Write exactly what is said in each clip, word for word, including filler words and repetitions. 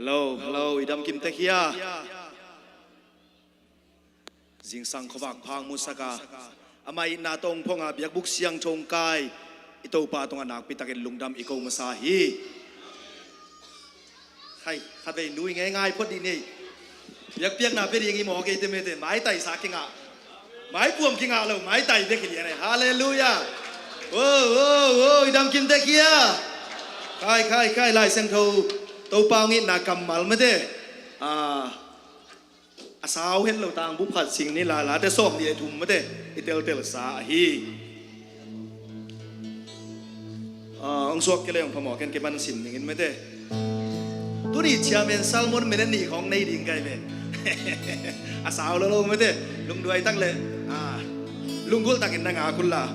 Hello, hello, i dam kim tek hia? Zingsang khuavak phang musak a, ama itna tawh hong phong a, biakbuk siangtho hong kai i Topa tungah nakpi takin lungdam i ko masa hi. Khai, khatvei nui ngeingai phot dih ni. Biakpiakna pia ding i maw, kei te mete, maitaisa kingah. Maipuam kingah lo, maitai bek hi lian ei. Halleluiah. Wo, wo, wo, i dam kim tek hia? Khai, khai, khai, Lai Siangtho Topa hong itna kammal mete. A, a sau het lo tang bup khat sing ni la, Late sawm nih le thum mete i teltelsa ahi. A, hong suak kei le hong phamawh ken, kei pan sim dingin mete. Tuni chairman sermon minute nih khawng nei ding kai ve. A sau lo lo mete. Lungduai tak le, a, lunggulh takin na ngak un la.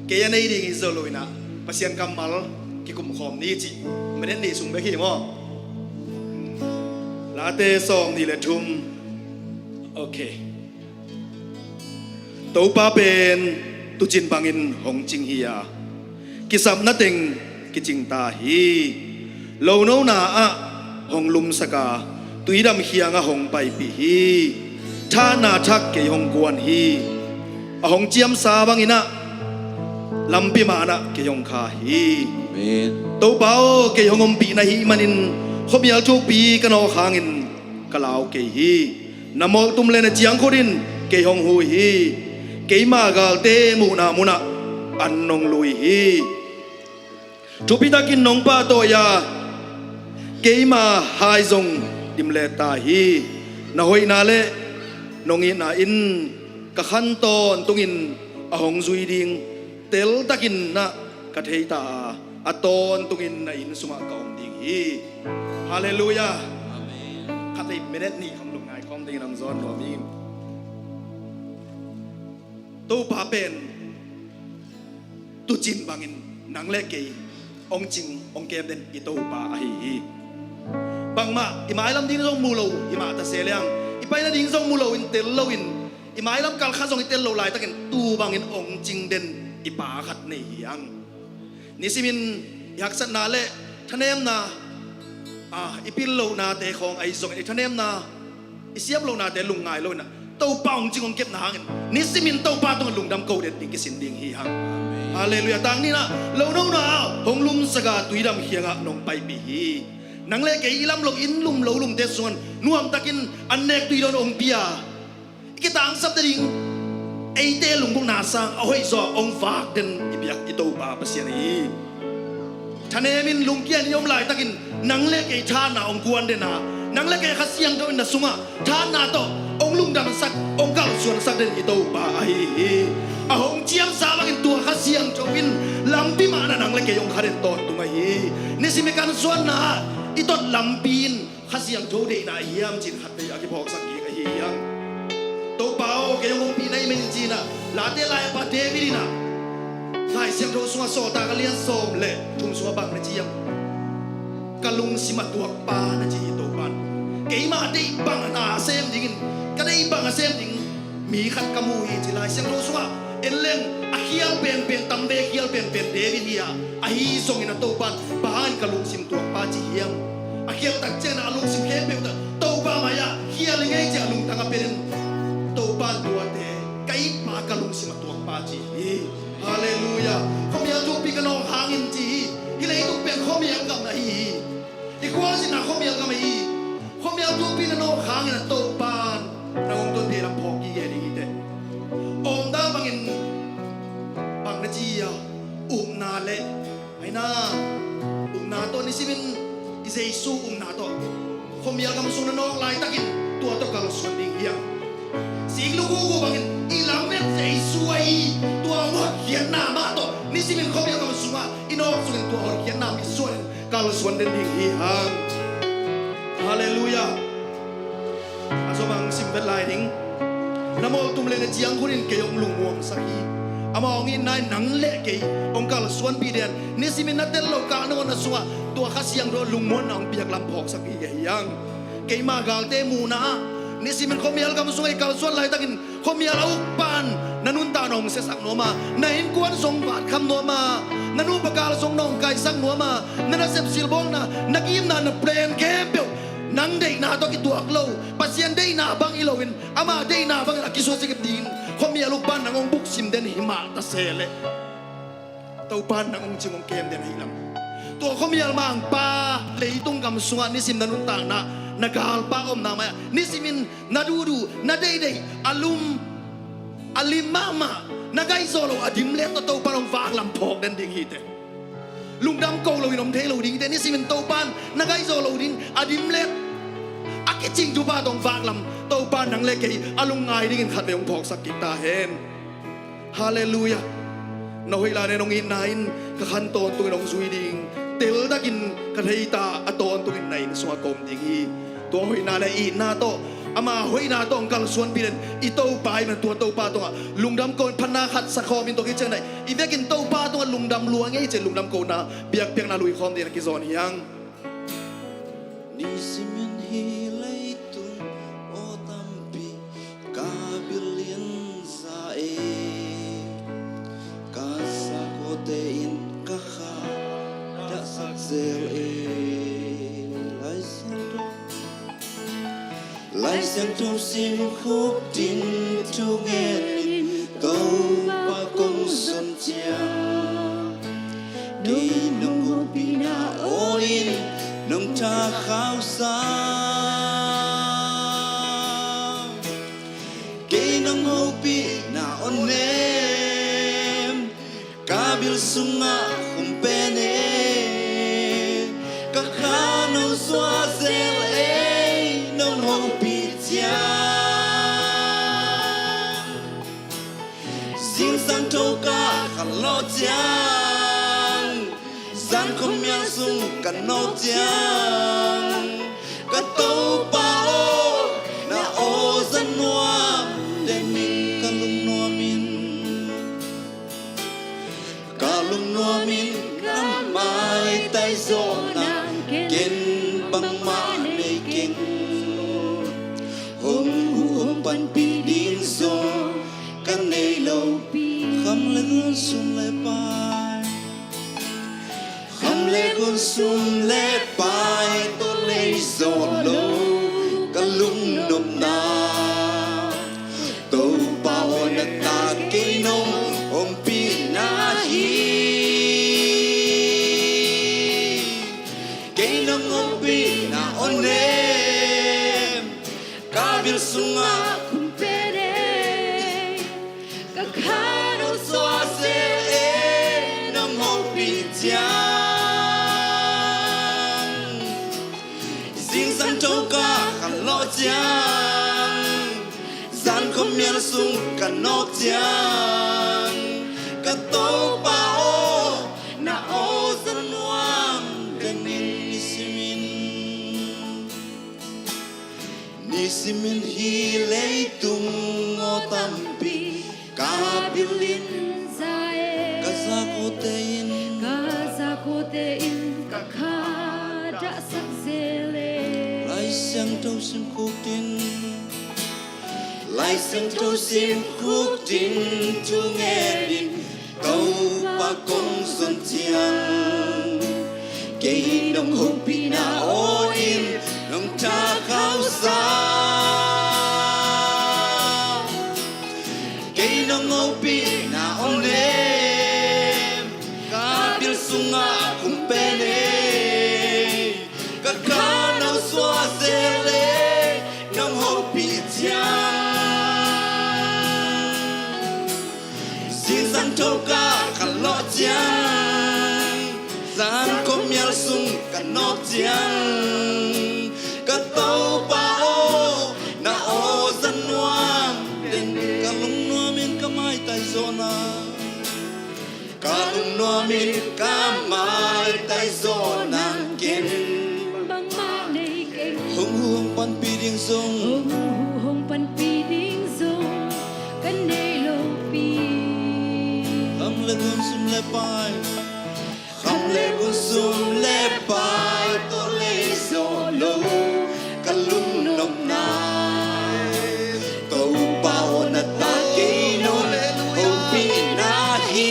Kei a nei ding hi zo lo inah, Pasian kammal kikum khawm ni cih minute nih sung bek hi maw? Late sawm nih le thum. Ok. Topa pen tuucin bangin hong cing hi a, kisapna teng kicing ta hi. Lonona ah hong lumsak a, tuidam khiangah hong paipih hi. Thahatna thak kei hong guan hi. A hong ciamsa bangin ah lampi mahna kei hong kha hi. Amen. Topa aw, kei hong ompih na hih manin khuamial thupi ka nawk hangin ka lau kei hi. Na mawltum le na ciangkhut in kei hong hui hi. Keima galte muhna munah an nong lui hi. Thupitakin nong pahtawi a, keima hai zong dimlet ta hi. Na hoihna le nong itna in ka khan tawntungin a hong zui ding teltakin na ka thei ta a, a tawntungin na inn sungah ka om ding hi. Halleluiah. Amen. Khatvei minute nih khawng lungngai khawm dingin hong zawn nuam ing. Topa pen tuucin bangin nang le kei hong cing hong kem den i Topa ahi hi. Bangmah i mailam ding zong mu lo, i mah ta se liang, i paina ding zong mu loin, tel loin, i mailam kal khat zong i tel lo laitakin tuu bangin hong cing den i Pa khat nei hi hang. Nisimin i haksatna le thanemna, a, i pil lohnate khawng ahi zongin, i thanemna, i siam lohnate lungngai loinah Topa hong cing hong kepna hangin nisimin Topa tungah lungdam ko den ding kisin ding hi hang. Halleluiah. Tang nihna, lonona ah hong lumsak a, tuidam khiangah nong paipih hi. Nang le kei i lam lo, inn lum lo lumte sungah nuamtakin an nek tuidawn hong pia, i kitangsap nading eite lunggulhna sang a hoihzaw hong vak den i biak i Topa Pasian hi. Thanemin lungkianin i om laitakin nang le kei thahatna hong guan den a, nang le kei Kha Siangtho in na sungah thahatna tawh hong lungdamsak, hong kalsuansak den i Topa ahi hi. A hong ciamsa bangin tua Kha Siangtho in lampi mahna nang le kei hong kha den tawntung ahi hi. Nisim i kalsuanna ah i tot lampi in Kha Siangtho deihna ahi hiam ci-in khatvei a kiphawksak ding ahi hiam? Topa aw, kei hong ompih na hih manin ci-in ah, Late lai-atpa David in ah Lai Siangtho sungah, Sawltak a lian sawm le thum sungah bang na ci hiam? Ka lungsim a tuakpa na ci hi Topa in. Keima deih bang a sem dingin, ka deih bang a sem ding mi khat ka mu hi ci. Lai Siangtho sungah en leng a khial penpen, tam ve khial penpen David hi a, ahi zongin a Topa in bang hangin ka lungsim tuakpa ci hiam? A khial tak ciangin a lungsim khempeuh tawh Topa mai-ah khial i ngei ci a lungtang a pia in, Topa in tuate ka itpa, ka lungsim a tuakpa ci hi. Halleluiah. Khuamial thupi ka nawk hangin ci hi. Hih leitung pen khuamial gam ahi hi. I khualzinna khuamial gam ahi hi. Khuamial thupi na nawk hangin a Topa in nang hong tonpih lam phawk gige ding hi teh. Omdan bangin bang na ci a, upna le, aina, upna tawh nisimin i Jesu upna tawh khuamial gam sung na nawk laitakin tua tawh kalsuan ding hi hang. Sik lukhuku bangin i lamet Jesu ahi, tua hong hotkhiatna mah tawh nisimin khuamial gam sungah i nawk sungin tua hotkhiatna mitsuanin kalsuan den ding hi hang. Halleluiah. A sawm bang sim vet lai ding. Na mawltum le na ciangkhut in kei hong lungmuangsak hi. Amah hong itna in nang le kei hong kalsuanpih den. Nisimin na tel loh kah nangawn na sungah tua Kha Siangtho lungmuanna hong piak lam phawksak hi, hi hang. Keima galte muhna ah nisimin khuamial gam sungah i kalsuan laitakin khuamial a ukpa in na nuntakna hong siasak nuam a, na innkuan zong vatkham nuam a, na nupa gal zong na hong kaisak nuam a, na nasep silbawlna, na kiimna, na plan khempeuh Nang deihna tawh kituak lo, Pasian deihna bang hi loin ama deihna bangin a kisusia kip dingin khuamial uk pan nang hong buksim den hi mah ta se leh, Topa in nang hong cing hong kem den hi lam. Tua khuamial mangpa leitung gam sungah nisim na nuntakna, na galpa omna mai-ah nisimin na duhduh, na deihdeih, a lum, a lim mahmah, na gaih zawh loh a dim leh tawh Topa in hong vaklam phawk den ding hi teh. Lungdam ko loin om thei lo ding hi teh, nisimin Topa in na gaih zawh loh ding a dim leh a kicing thupha tawh hong vaklam Topa in nang leh kei a lungngai dingin khatvei hong phawksak kik ta hen. Halleluiah. Na hoihna leh nong itna in ka khan tawntungin hong zui ding, teltakin ka thei ta, a tawntungin na inn sungah ka om ding hi. Tua hoihna leh itna tawh, ama hoihna tawh hong kalsuanpih den i Topa ahih manin tua Topa tungah lungdam ko-in phatna khat sa khawm in, tua khit ciangin i vekin Topa tungah lungdam lua ngei ci-in lungdam kona biakpiakna lui khawm dingin a kizawn hi hang. Nisimin hih leitung aw tampi ka bilin za e, ka sakawte in ka kha dahsak zel e. Lai Siangtho, Lai Siangtho sim khuk din, thungen in Topa kong zon ciang, kei nong hopihna aw in nong tha khausa. Kei nong hopihna aw nem, ka bil sungah hong pen e. Ka khan hong suah zel e, nong hopih ciang. Zingsang tho ka khanlawh ciang, zan khuamial sung ka nawk ciang, ka Topa aw, na aw za nuam den in ka lungnuam in. Ka lungnuam in ka maitai zawh nang, ken bangmah nei keng. Hong huh hong panpih ding zong ka nei lo pi. Kham le gun, sum le pai, kham le gun, sum le pai tawh lei zawh lo ka lungnopna, Topa aw, na ta kei nong ompihna hi. Kei nong ompihna aw nem, ka bil sungah hong pen e. Ka khan hong suah zel e, nong hopih ciang. Zingsang tho ka khanlawh ciang, zan khuamial sung ka nawk ciang, ka Topa aw, na aw za nuam den in. Nisimin, nisimin hih leitung aw tampi ka bilin za e. Ka zakawte in, ka zakawte in ka kha dahsak zel e. Lai Siangtho sim khuk din, Lai Siangtho sim khuk din, thungen in Topa kong zon ciang, kei nong hopihna aw in nong tha khausa. Kei nong hopihna aw nem, ka bil sungah hong pen e. Ka khan hong suah zel e, nong hopih ciang. Zingsang tho ka khanlawh ciang, zan khuamial sung ka nawk ciang, ka Topa aw, na aw za nuam den, ka lungnuam in ka maitai zawh nang. Ka lungnuam in ka maitai zawh nang, ken bangmah nei keng. Hong huh hong panpih ding zong, hong huh hong panpih ding zong ka nei lo pi. Kham le gun, sum le pai, kham le gun, sum le pai tawh lei zawh lo ka lungnopna, Topa aw, na ta kei nong ompihna hi.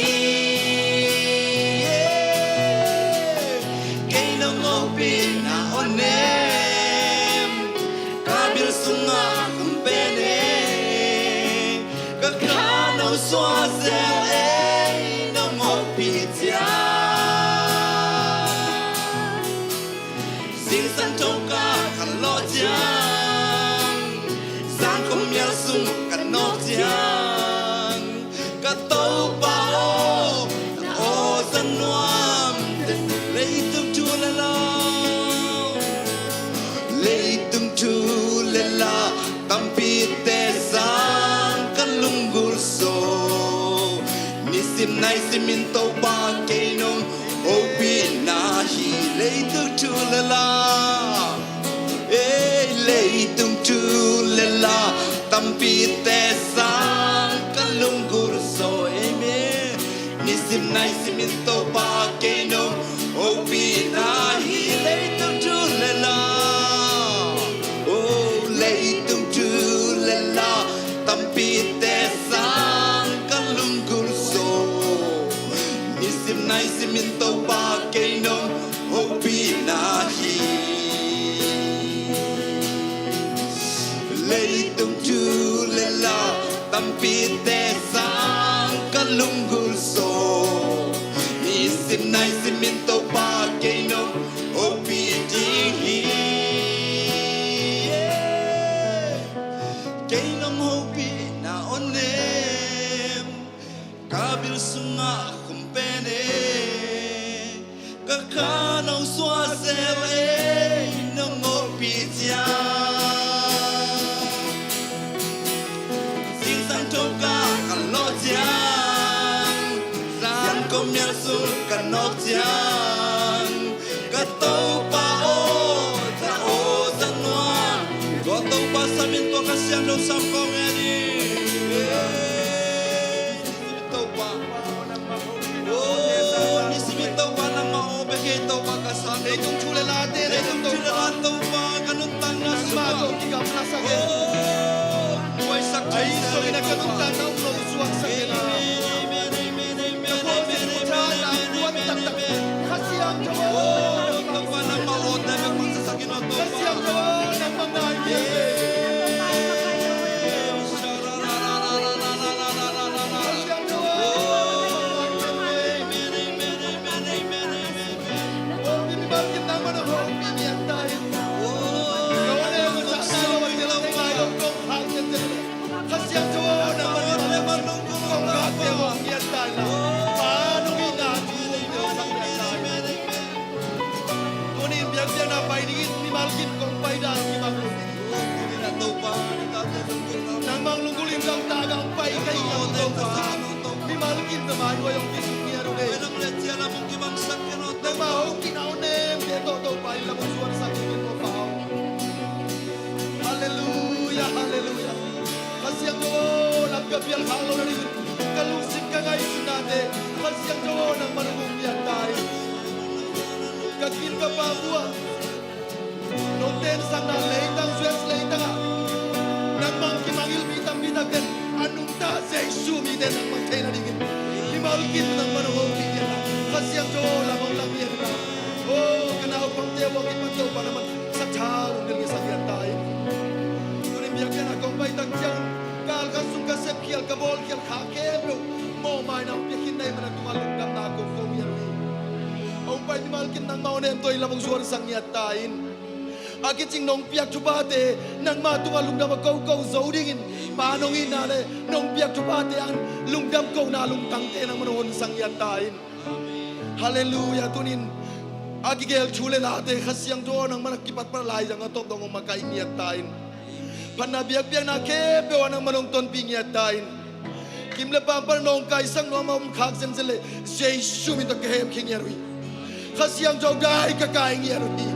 Kei nong ompihna aw ne. Sang thong ka ka lawh ciang, sang khuamial sung ka nawk ciang, ka Topa aw, na aw za nuam. Leitung thu le la, leitung thu le la, tampite sang ka lunggulh so. Nisim naisim in Topa kei nong hopihna hi. Leitung thu le la, ei, leitung thu le la, tampite sang ka lunggulh so. Amen. Nisim naisim in Topa kei nong hopihna hi. Leitung thu le la, oh, leitung thu le la, tampite sang ka lunggulh so. Nisim naisim in Topa kei nong hopihna hi. Leitung thu le la, tampite sang ka lunggulh so. Nisim naisim in Topa kei nong hopih ding hi. Kei nong hopihna hong nem, ka bil sungah khum pen e. Ka khan hong suah zel e, nong hopih ciang. Zingsang thong ka ka lawh ciang, sang khuamial sung ka nawk ciang, ka Topa aw, na aw za nuam. Tua Topa sam in, tua Kha Siangtho sam kong en in. Topa. Oh, nisim in Topa nangmah aw bek hi Topa ka sang. Leitung thu le late, leitung thu le la Topa ka nuntakna sungah nangmah tawh kigamlasak e. Oh, buaisak thei sawm in a ka nuntakna um lo suaksak e na. Amen, amen, amen, amen, amen, amen, amen. Kha Siangtho aw. Oh, Topa nangmah aw, Topa nangmah aw. Tuni in biakpiakna pai dingin mimal kim kong pai dan kimang lo ding. Nangmah lunggulh in zong ta gang pai ka hi a Topa. Mimal kim na mai nuai hong kisuk ngiat uh nei. Nangmah hong kinau nem te tawh Topa in lam hong zuan sak dingin Topa aw. Halleluia, halleluia. Kha Siangtho aw, lam ka pial khak lo na dingin ka lungsim ka ngaihsutnate Kha Siangtho aw, nangmah nong hong piak ta in. Ka kin ka pam uh ah nong tensakna leitang, U S leitang ah nangmah kimangngilh mi tampi takte a nungta Jesu mite nangmah theihna dingin mimal kim nangmah nong hopih in ah Kha Siangtho aw, lam hong lam in ah. Oh, ka naupangte uh a kipan Topa nangmah sathau hong nilh ngiat sak ngiat ta in. Tuni in biakpiakna kong pai tak ciang kal ka sung ka sepkhial ka bawlkhial kha khempeuh mawhmaina hong pia khin na hih manin a tungah lungdamna kong ko ngiat uh hi. Hong pai mimal kim nangmah hong nem tawh i lam hong zuan sak ngiat ta in. A kicing nong piak thuphate nangmah tungah lungdam a koko zo dingin Pa nong itna le nong piak thuphate hangin lungdam kona lungtangte nangmah nong honsak ngiat ta in. Halleluia. Tuni in a kigel thu le late Kha Siangtho aw, nangmah na kipatpah laizang a tawp dong hong makaih ngiat ta in. Phatna biakpiakna khempeuh ah nangmah nong tonpih ngiat ta in. Kim le pam pan nong kaisak nuam a om khak zenzen le Jesu min tawh ka hemkhia ngiat uh hi. Kha Siangtho aw, gai ka kai ngiat uh hi.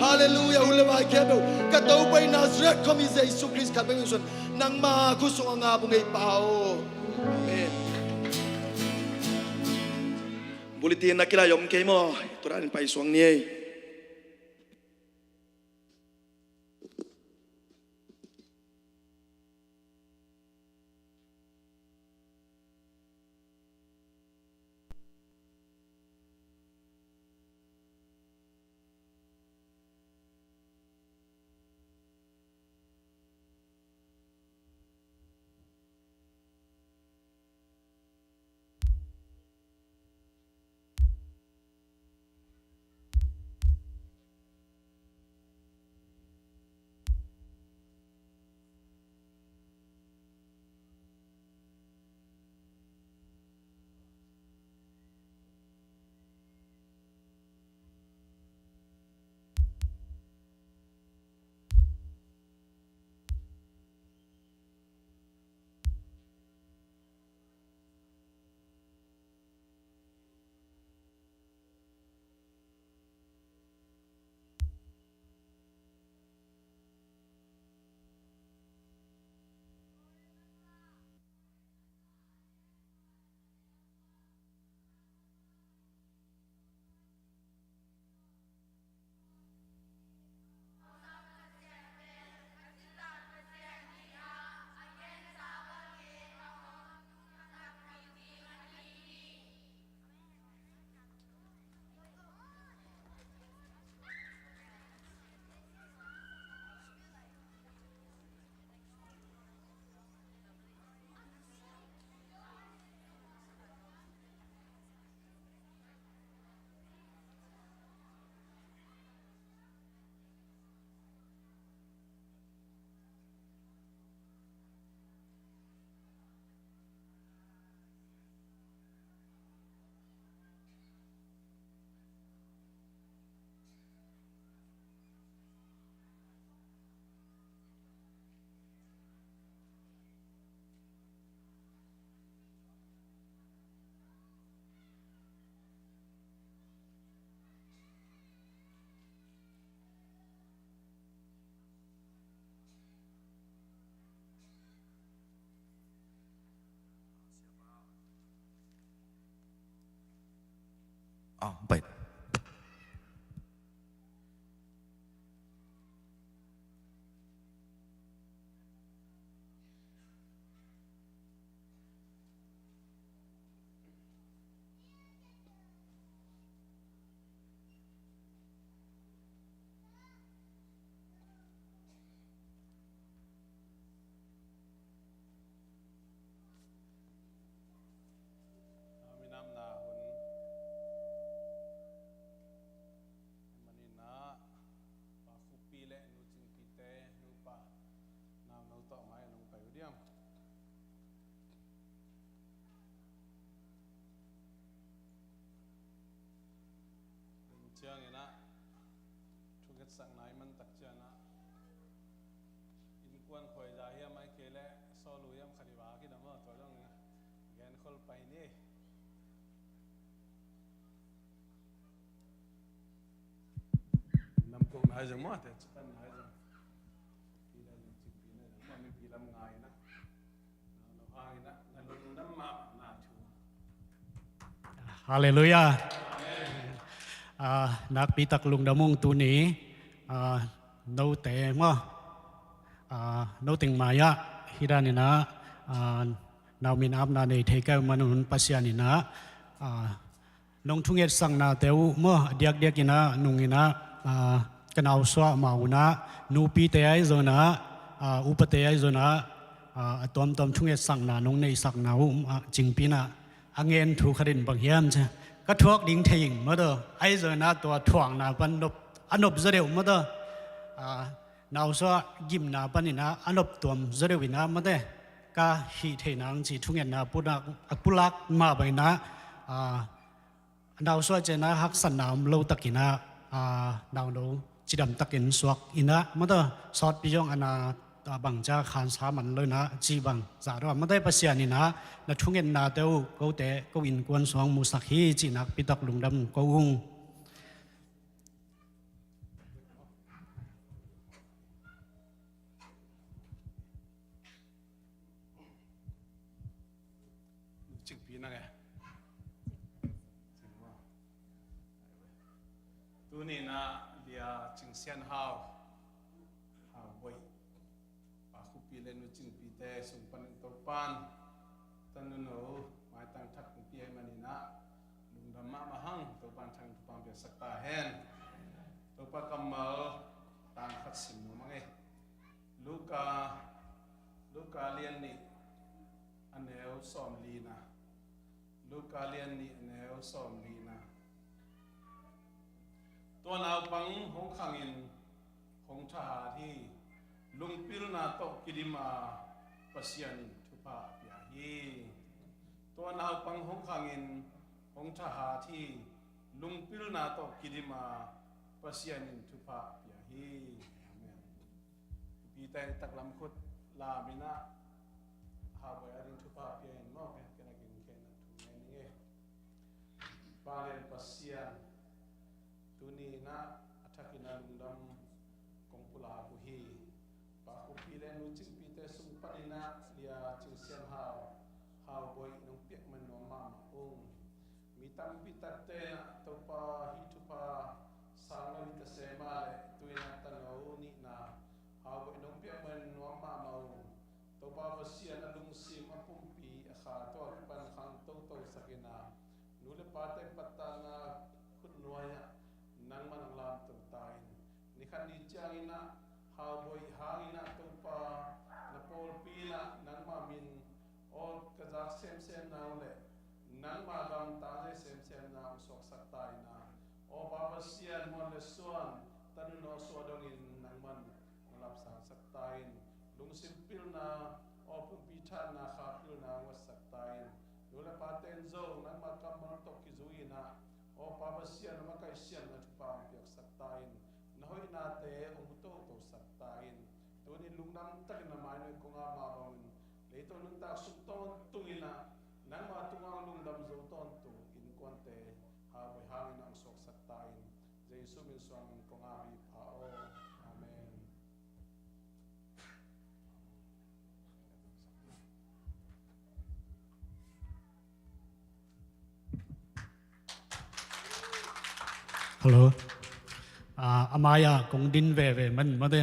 Halleluia. Hun le vai khempeuh ka Topa i Nazareth khuami Jesu Khrist khat bek min suang nangmah khut sungah ngap ung ei Pa aw. Amen. Bulletin na kilai om kei maw? Tua dan in paisuak ni ei. Aw, bai. Minamna hun maninah Pa Khupi le Nu Cingpite nupa nau no tawh mai a nong pai uh diam. Len cianginah thungetsakna i mantak cianah innkuan khuaiza hiam ai kei leh sawlu hiam khat i vak i dam aw, tua dong genkhol pai ni. Namkok nai zong mawte, citan nai zong. Pi dai zong, cingpi nai zong, mami pi lam ngai na. Halleluiah. Ah, nakpitak lungdam ung tuni, ah, note maw, ah, noteng mai-ah hih daninah, ah, nau min apna nei thei ka hih manun Pasian inah, ah, nong thungetsaknate uh maw, a diakdiakinah nunginah, ah, ka nausuah mah unah nupite ahi zonah, ah, upate ahi zonah, ah, a tuamtuam thungetsakna nong neihsakna uh, ah, cingpinah a ngen thu khatin bang hiam cia ka thuak ding thei ing mawtaw. Ahi zonah tua thuakna pan nop, a nop zaw deuh mawtaw. Ah, nausuah gimna paninah a nop tuam zaw deuh inah mawte ka hih theihna ang ci thungetna a pulak, a pulak mah bang inah, ah, nausuah cianah haksatna om lo takinah, ah, nauno cidam takin suak inah mawtaw sawtpi zong ana, ah, bangcia khansa man lo inah ci bang zah dawh a mawtaw Pasian inah na thungetnate uh kote ko innkuan suang musak hi cih nakpitak lungdam ko ung. Cingpi nang e. Tuninah Lia Cingsian Hau, Hau Boih, Pa Khupi le Nu Cingpite sung panin Topan tanu no maitang thak hong pia hi maninah lungdam mahmah hang. Topan thang thupang piaksak ta hen. Topa kammal tang khat sim nuam ang e. Luka, Luka lian nih a neu sawm lina. Luka lian nih a neu sawm lina. Tua naupang hong khangin hong thahat hi. Lungpilna tawh kidim a Pasian in thupha pia hi. Tua naupang hong khangin hong thahat hi. Lungpilna tawh kidim a Pasian in thupha pia hi. Amen. Pi teng taklam khut laminah Hau Boih a ding thupha pia in maw, pia kena kin kena thu ngen ing e. Pa lian Pasian, tuninah a thakin a lungdam kong pulak uh hi. Pa Khupi le Nu Cingpite sung paninah Lia Cingsian Hau, Hau Boih nong piak man nuam mahmah ung. Mi tampi takte inah Topa hih thupha sang lo hi ta se mah leh tuinah tano nihna Hau Boih nong piak man nuam mahmah ung. Topa Pasian a lungsim a pumpi a kha tawh a kipan khang toto sakinah nu le pate pattanna khutnuai-ah nangmah nong lamto ta in. Nikhat ni cianginah Hau Boih hanginah Topa na pawlpi inah nangmah min aw ka zak semsemna uh le nangmah gam tangzai semsemna uh suaksak ta inah, aw Pa Pasian, muan le suan tanu no suah dongin nangman hong lapsangsak ta in. Lungsim pilna, aw pumpi thanna kha pilna hong watsak ta in. Nu le paten zong nangmah kammal tawh kizui inah, aw Pa Pasian, na makaih siamna thupha hong piaksak ta in. Na hoihnate hong mu totosak ta in. Tuni lungdam takin na mai nuai kong ap mah bangin leitung nuntak sung tawntung inah nangmah tungah lungdam zo tawntung innkuante Hau Boih hangin hong suaksak ta in. Jesu min suangin kong ap hi Pa aw. Amen. Hello. Ah, a mai-ah kong din veve man mate.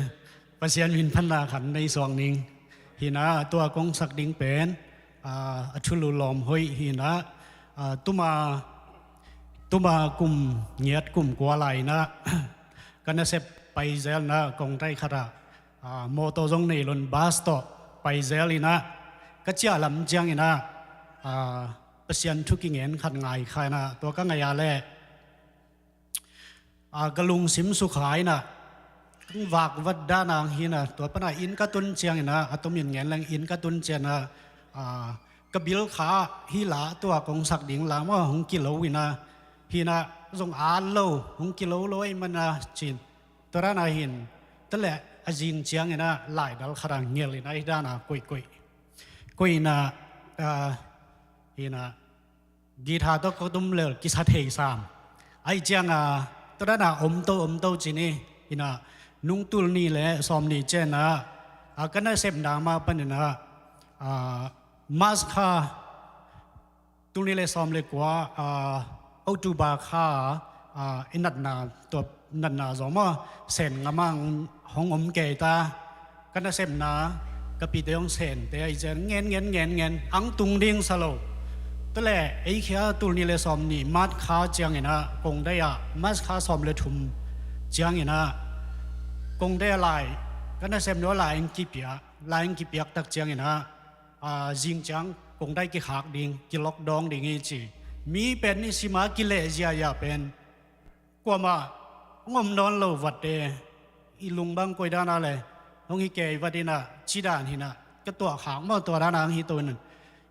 Pasian min phatna khat nei suak ning. Hi-in ah tua kong sak ding pen, ah, a thulu lawm hoih hi-in ah, ah, tuma, tuma kum ngiat kum kua lai-in ah ka nasep pai zel-in ah kong tai khat ah, ah, mawtaw zong nei lo-in bus tawh pai zel-in ah ka ciah lam ciangin ah, ah, Pasian thu kingen khat ngai kha-in ah tua ka ngai-a leh, ah, ka lungsim sukha-in ah, kong vak vat dan-a hi-in ah, tua pan-a inn ka tun ciangin ah, a tomin ngen leng inn ka tun ciangin ah, ah, ka bil kha hi la tua kong sak ding la maw hong kilo-in ah, hi-in ah zong at lo, hong kilo lo ahih man-a ci-in, tua dan-a hi-in, tua leh a zing ciangin ah laidal khat ah ngel-in ah hih dan-a koih, koih, koih-in ah, ah, hi-in ah guitar tawh ka tum lel kisa thei sam. Ahih ciangin ah tua dan-a om to, om to ci-in hi-in ah nung tul nih leh sawm nih ciangin ah, ah, ka nasepna mah panin ah, ah, March kha, tul nih leh sawm leh kua, ah, October kha, ah, i natna, tua natna zaw maw, Sen ngam ah hong om kei ta. Ka nasepna, ka pite hong Sente ahih ciang ngen, ngen, ngen, ngen, ang tung ding sa lo. Tua leh ei khia tul nih leh sawm nih March kha ciangin ah kong dai-ah, March kha sawm leh thum ciangin ah kong dai-ah lai, ka nasepna lai hong kipia, lai hong kipiak tak ciangin ah, ah, zing ciang kong dai kikhak ding, kilockdown ding hi ci. Mi pen nisim a kileh ziahziah pen, kuamah hong om nawn lo vat e, i lung bang koi dan-a leh hong hi kei vat in ah, ci dan hi-in ah, ka tuahkhak maw tua dan-a hong hi to-in ah.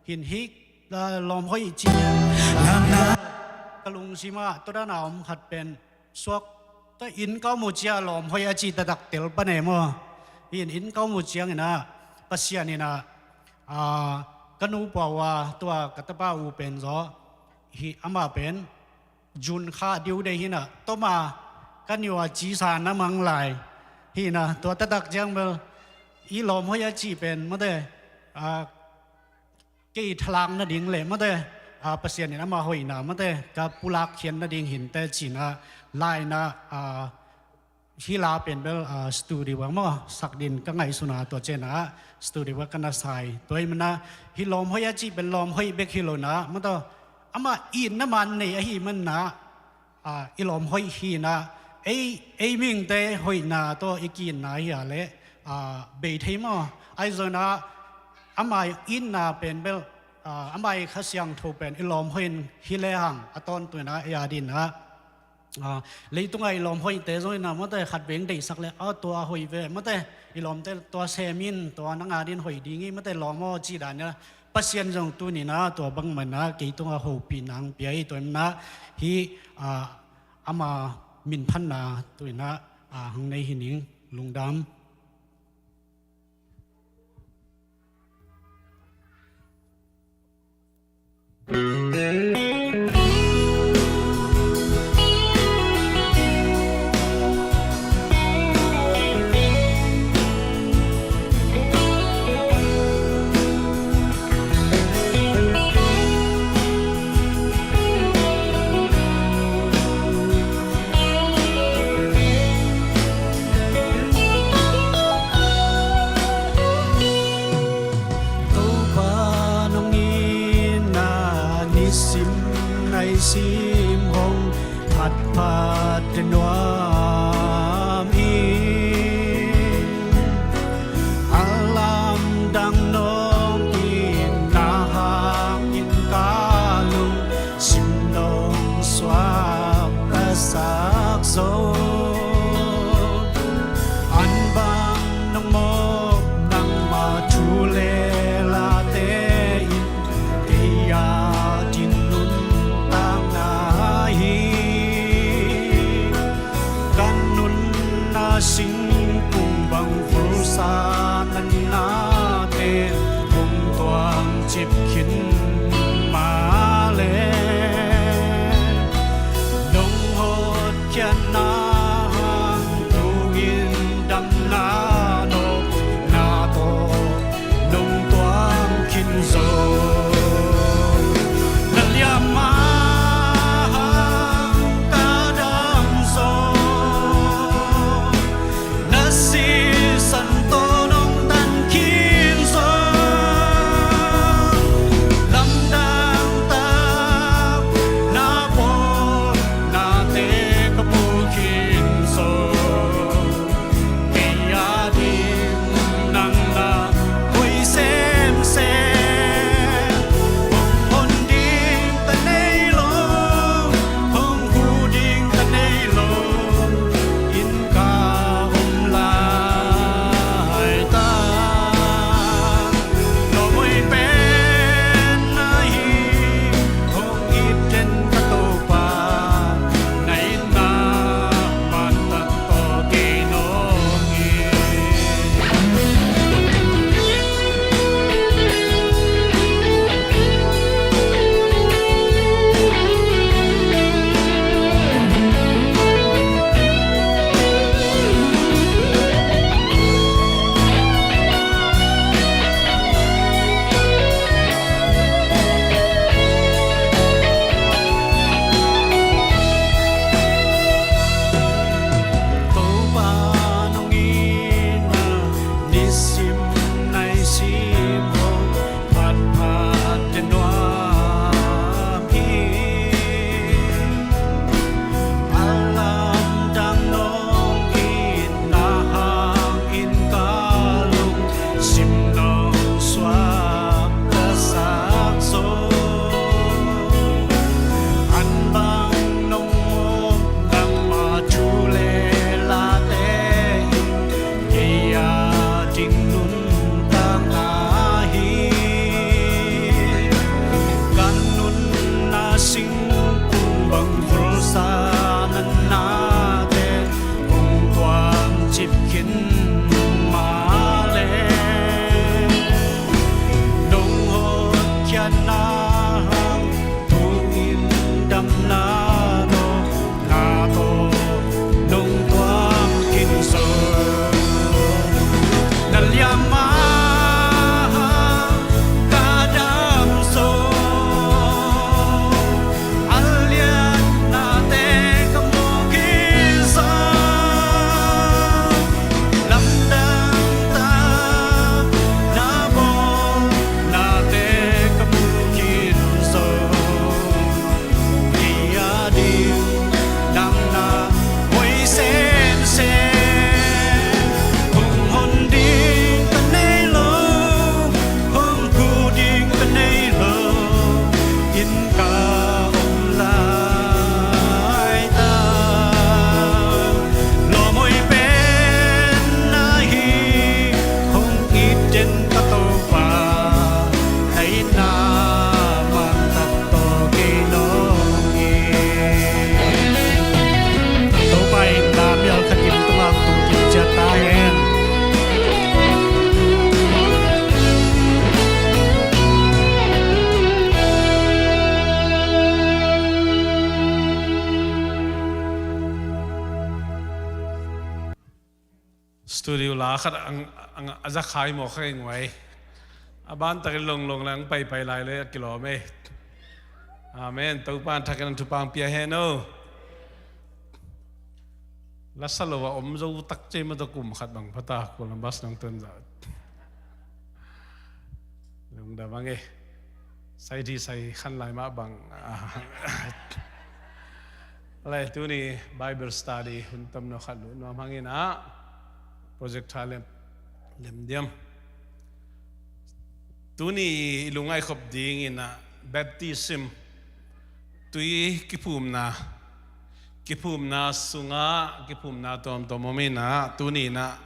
Hi-in hih, ah, lawm hoih ci-in ah ka lungsim ah tua dan-a om khat pen, suakta inn ka om uh ciang lawm hoih a cih taktak tel pan e maw. Hi-in inn ka om uh ciangin ah, Pasian in ah, ah, ka nu pau a tua ka tapa U Pen Zaw, hi amah pen June kha due date hi-in ah, tawm a ka niu a ci sa na mang lai. Hi-in ah tua taktak ciang bel i lawm hoih a cih pen mate, ah, kei thalak nading leh mate, ah, Pasian in amah hoihna mate ka pulak khiat nading hi inteh ci-in ah, la-in ah, ah, hih la pen bel, ah, studio ah maw sak ding ka ngaihsun a, tua ciangin ah studio ah ka na sai. Tua ahih man-a hih lawm hoih a cih pen lawm hoih bek hi lo-in ah, mate, amah itna man nei ahih man-a, ah, i lawm hoih hi-in ah, ei, ei mihingte hoihna tawh i ki-itna hi a leh, ah, bei thei maw. Ahi zongin ah amah itna pen bel, ah, amah Kha Siangtho pen i lawm hoih in hi lehang a tawntung in ah, ei adingin ah, ah, leitungah i lawm hoihte zongin ah mate khat veng deihsak leh, ah, tua hoih ve mate, i lawmte tua sem in, tua nang adingin hoih ding hi mate, lawm aw cih dan-in ah, Pasian zong tuni-in ah tua bangmah in ah kei tungah hopihna hong pia hi. Tua ahih man-a hih, ah, ama min phatna tuni-in ah, ah, hong nei hi ning. Lungdam. Topa nong itna nisim naisim hong phatphat nuam in, a lamdang nong itna hangin ka lungsim nong suaktasak zo. An bang nong mawk nangma thu le late in kei adingin nuntakna hi. Ka nunna singkung bang vulsa na nate kong tuang cip khin mah leh, nong hotkhiatna hang tungin damna nopna tawh nong tuang khin zo. Na liamma hang ka dam Studio la khat ang, ang, a za khai mawk kha ing uai. A ban takin longlong le ang paipai lai le a kilawm ei. Amen. Topa in thakin ang thupang pia hen o. Lasa lo a om zo tak cei mata kum khat bang phata Columbus nang tun za. Lungdam ang e. Sai thi sai khan lai mah bang. Lai tuni Bible study hun tam no khat lu nuam hangin ah project tha lem, lem diam. Tuni i lungngaih khop dingin ah baptism, tui kiphumna, kiphumna sungah kiphumna tuamtuam om in ah tuni in ah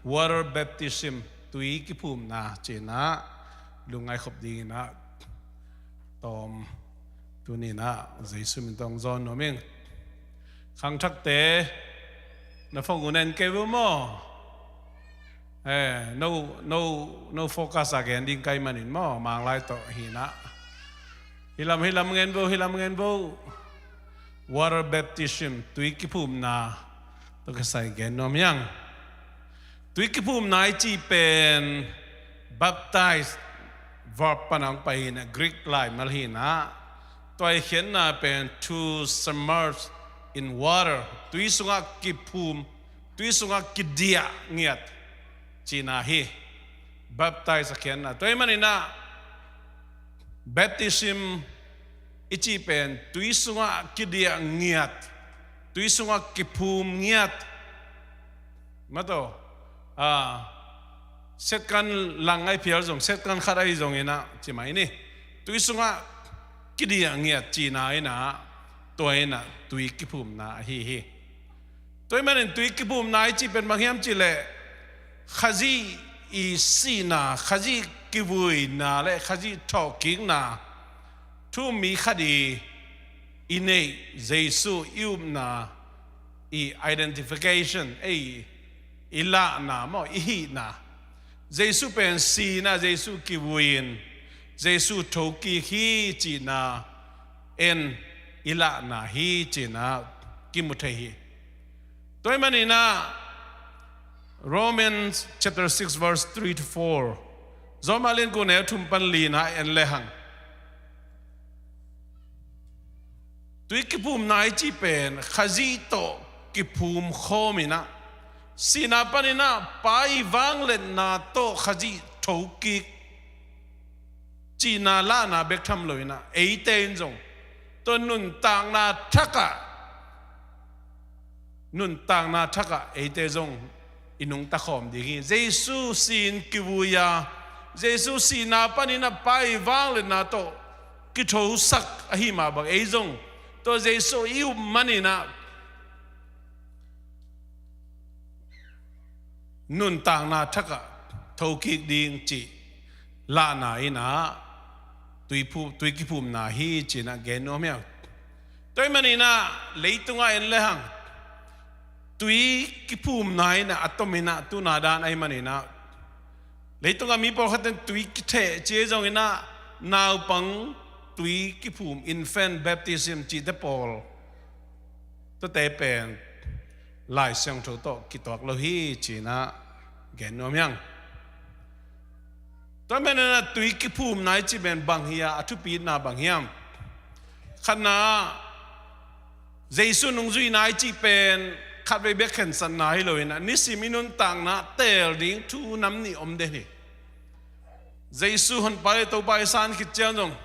water baptism, tui kiphumna ci-in ah lungngaih khop dingin ah tawm tuni in ah Jesu min tawh zawn nuam ing. Khangthakte, na phone uh na en kei uh maw? Eh, no, no, no focus a gen ding kai manin maw, Manglai tawh hi in ah. Hilam, hilam ngen vo, hilam ngen vo. Water baptism, tui kiphumna tawh kisai gen nuam hiang. Tui kiphumna i cih pen baptize verb pan a hong pai hi in ah, Greek laimal hi in ah. Tua i khiatna pen to submerge in water. Tui sungah kiphum, tui sungah kidiah ngiat cihna hi. Baptize a khiatna. Tua ahih manin ah baptism i cih pen tui sungah kidiah ngiat, tui sungah kiphum ngiat. Mataw, ah, setkan lang ahi phial zong, setkan khat ahi zongin ah ci mai ni. Tui sungah kidiah ngiat cihna in ah, tua in ah tui kiphumna ahi hi. Tua ahih manin tui kiphumna i cih pen bang hiam cih leh Khazih i sihna, Khazih kivuina le Khazih thawhkikna, thu mi khat i, i neih Jesu i upna, i identification, ei, i lahna maw, i hihna. Jesu pen si in ah Jesu kivui in, Jesu thokik hi cihna en i lahna hi cihna kimu thei hi. Tua ahih manin ah Romans chapter six verse three to four, Rom a lian guk neu thum pan li na en le hang. Tui kiphumna i cih pen Khazih tawh kiphum khawm in ah, sihna panin ah Pa i vangliatna tawh Khazih thokik cihna lahna bek tham lo in ah, eite in zong tua nuntakna thak ah, nuntakna thak ah eite zong i nungta khawm ding hi. Jesu si in kivui a, Jesu sihna panin ah Pa i vangliatna tawh kithosak ahih mah bang, ei zong tua Jesu i up manin ah nuntakna thak ah thokik ding cih lahna in ah tui phu-, tui kiphumna hi ci-in ah gen nuam hi hang. Tua ahih manin ah leitungah en le hang, tui kiphumna in ah a tom in ah, tuna dan ahih manin ah, leitungah mi pawlkhat in tui kitheh ci zongin ah, naupang tui kiphum, infant baptism cihte pawl tuate pen Lai Siangtho tawh kituak lo hi ci-in ah gen nuam hi hang. Tua ahih manin ah tui kiphumna i cih pen bang hi a, a thupitna bang hiam? Khatna, Jesu nungzuihna i cih pen khatvei bek khensatna hi lo in ah, nisim i nuntakna teel ding thu nam nih om den hi. Jesu Honpa le Topa i san khit ciang zong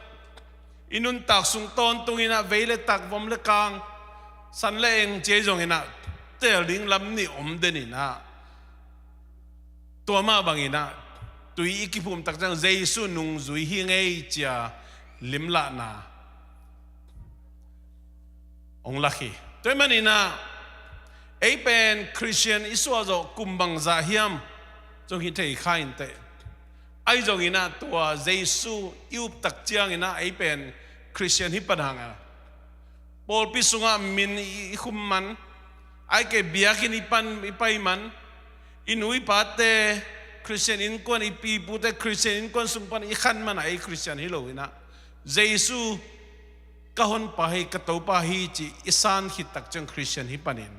i nuntak sung tawntungin ah vei le tak, vom le kang, san le eng ci zongin ah teel ding lam nih om den in ah, tua mah bangin ah tui i kiphum tak ciang Jesu nungzui hi ing ei ci-a limlahna hong lak hi. Tua ahih manin ah ei pen Khristian i suah zawh kum bangzah hiam zong hi thei kha inteh. Ahi zongin ah tua Jesu i up tak ciangin ah ei pen Khristian hi pan hang a, pawlpi sungah min i, i khum man, ahih kei leh biakinn i pan, i pai man, i nu i pate Khristian innkuan, i pi i pute Khristian innkuan sung pan i khan man a, ei Khristian hi lo in ah, Jesu ka Honpa hi, ka Topa hi ci i san khit tak ciang Khristian hi panin.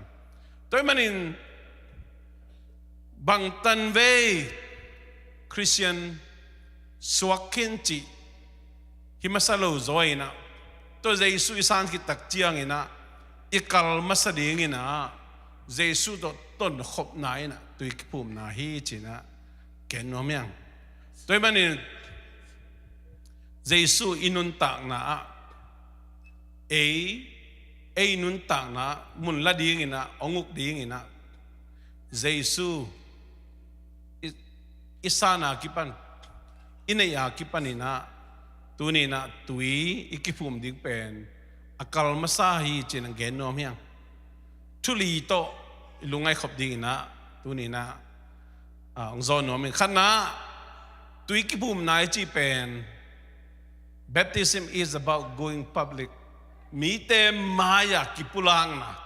Tua ahih manin Bangtan vei Khristian suak khin cih hi masa lo zaw inah, tua Jesu i san khit tak ciang inah i kal masa ding inah Jesu tawh tonkhopna inah tui kiphumna hi ci inah gen nuam hiang. Tua ahih manin Jesu i nuntakna ah ei, ei nuntakna mun la ding inah, hong uk ding inah Jesu i, i san a kipan, i neih a kipan inah tuni inah tui i kiphum ding pen a kal masa hi ci inah gen nuam hiang. Thu li tawh i lungngaih khop ding inah tuni inah ah, hong zawn nuam in. Khatna, tui kiphumna i cih pen, baptism is about going public. Mite mai-ah kipulakna.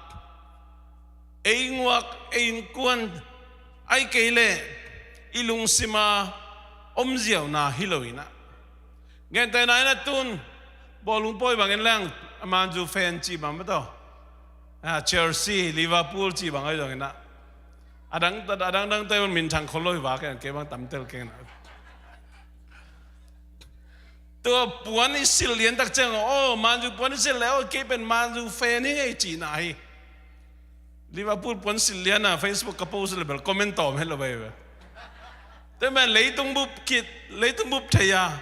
Ei nguak, ei innkuan, ahih kei leh i lungsima om ziauna hi lo inah. Gentehna inah tun bawlung pawi bangin leng a Man U fan cih bang maw, ah, Chelsea, Liverpool cih bang ahi zong inah. A dang, a dangdang te minthang khol lo hi vak in, kei bang tamtel keng inah. Tua puan i silh lian tak ciang, oh, Man U puan i silh le, oh, kei pen Man U fan hi ngei cihna hi. Liverpool puan silh lian a Facebook ka post le bel comment tawm het lo veve. Tua ahih manin leitung bup khit, leitung bup thei a,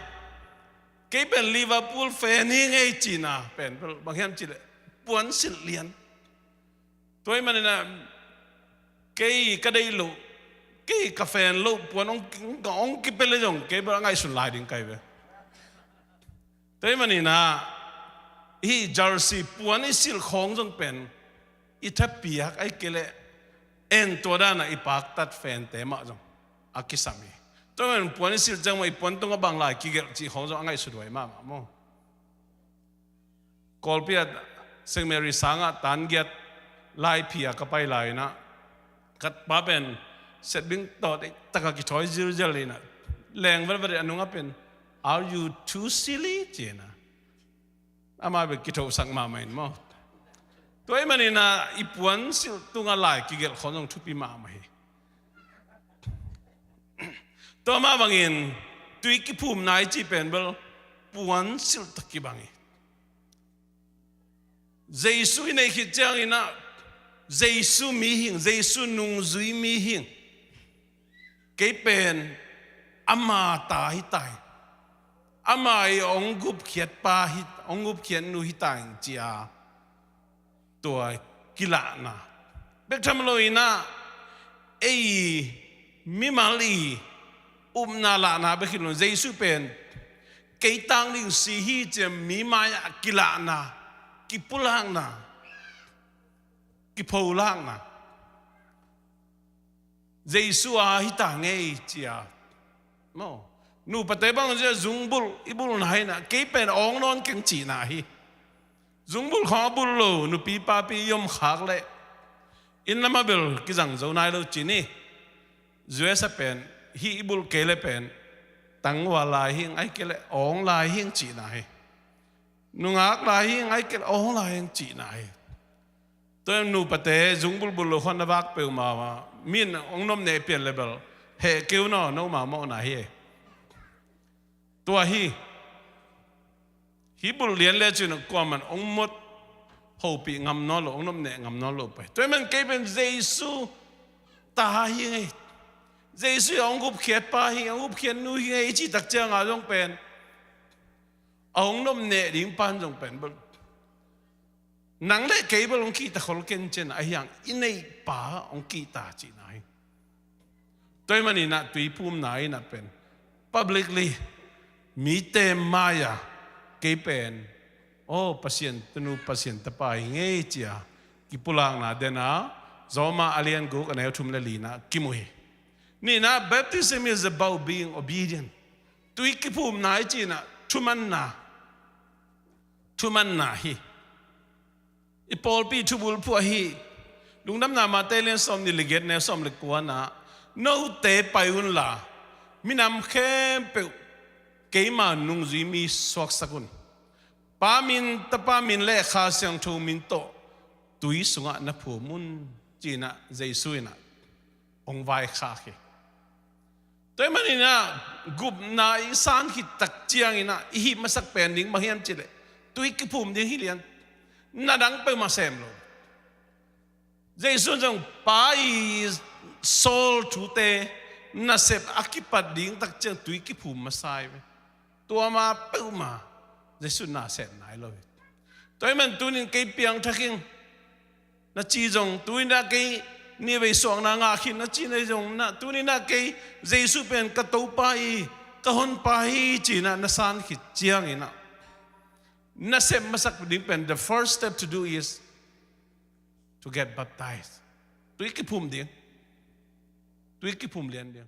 kei pen Liverpool fan hi ngei cihna pen bel bang hiam cih leh puan silh lian. Tua ahih manin ah kei ka deih loh, kei ka fan loh puan hong, hong kipia le zong kei bel a ngaihsun lai ding ka hi ve. Tua ahih manin ah hih jersey puan i silh khawng zong pen i thapiak ahih kei leh en tua dan ah i paktat fante mah zong a kisam hi. Tua ahih manin puan i silh ciang mah i puan tungah bang lai kigelh cih khawng zong a ngaihsut huai mahmah maw. Kawlpi ah Saint Mary sangah tan giat laiphi a ka pai lai inah ka pa pen setbing tawh deih tak a kithawi zilzial inah leng velvet a nungah pen, "Are you too silly?" ci inah. Amah bel kithosak mahmah in maw. Tua ahih manin ah i puan silh tungah lai kigelh khawng zong thupi mahmah hi. Tua mah bangin tui kiphumna i cih pen bel puan silh tak kibang hi. Jesu i neih khit ciang inah Jesu mihing, Jesu nungzui mihing, kei pen ama ta hi ta hi, ama i hong gupkhiat pa hi, hong gupkhiat nu hi ta ing ci a tua kilahna bek tham lo inah ei mimal i upna lahna bek hi lo, Jesu pen kei tang ding si hi ci a mi mai-ah kilahna, kipulakna, kipholakna. Jesu a hi ta ngei ci a maw. Nupate bang zia zungbulh i bulhna hi inah kei pen awng nawn keng cihna hi. Zungbulh khawng a bulh lo nupi papi i om khak leh inn lamah bel kizang zo nai lo ci ni. U S a pen hih i bulh kei leh pen tangval lai hing, ahih kei leh awng lai hing cihna hi. Nungak lai hing, ahih kei leh awng lai hing cihna hi. Tua nupate zungbulh bulh lo khawng na vak peuhmah, mi in hong nopneh pian le bel heh kei un aw, no mawhna hi. Tua hi. Hih bulh lian le cin kuaman hong mot hopih ngam nawn lo, hong nopneh ngam nawn lo pai. Tua ahih man kei pen Jesu ta hi ngei. Jesu a hong gupkhiat pa hi, a hong gupkhiat nu hi ngei i cih tak ciang a zong pen a hong nopneh ding pan zong pen bel nang le kei bel hong kihta khol ken cin a hiang i neih pa hong kihta cihna hi. Tua ahih manin ah tui phumna in ah pen publicly mite mai-ah kei pen aw Pasian tanu Pasian tapa hi ngei ci-a kipulakna den a Roma a lian guk a neu thum le li-na kimu hi. Nihna, baptism is about being obedient. Tui kiphumna i cih in ah thumanna, thumanna hi. I pawlpi thubulphuh ahi Lungdamna Mate lian sawm nih le giat neu sawm le kua-na, note pai unla minam khempeuh keima nungzui mi suaksak un. Pa min, Tapa min le Kha Siangtho min tawh tui sungah na phum un, ci-in ah Jesu in ah hong vaikhak hi. Tua ahih manin ah gupna i san khit tak ciangin ah i hih masak pen ding bang hiam cih leh tui kiphum ding hi lian. Na dang peuhmah sem lo. Jesu zong Pa i sawl thute nasep a kipat ding tak ciang tui kiphum masa hi ve. Tua ma peuhmah Jesu na sem nai lo hi. Tua ahih man tunin kei piangthak ing na ci zong, tunin ah kei nivei suakna ngah khin na ci na zong, na tunin ah kei Jesu pen ka Topa hi, ka honpa hi ci-in ah na san khit ciangin ah nasep masak ding pen, the first step to do is to get baptized. Tui kiphum ding. Tui kiphum lian ding.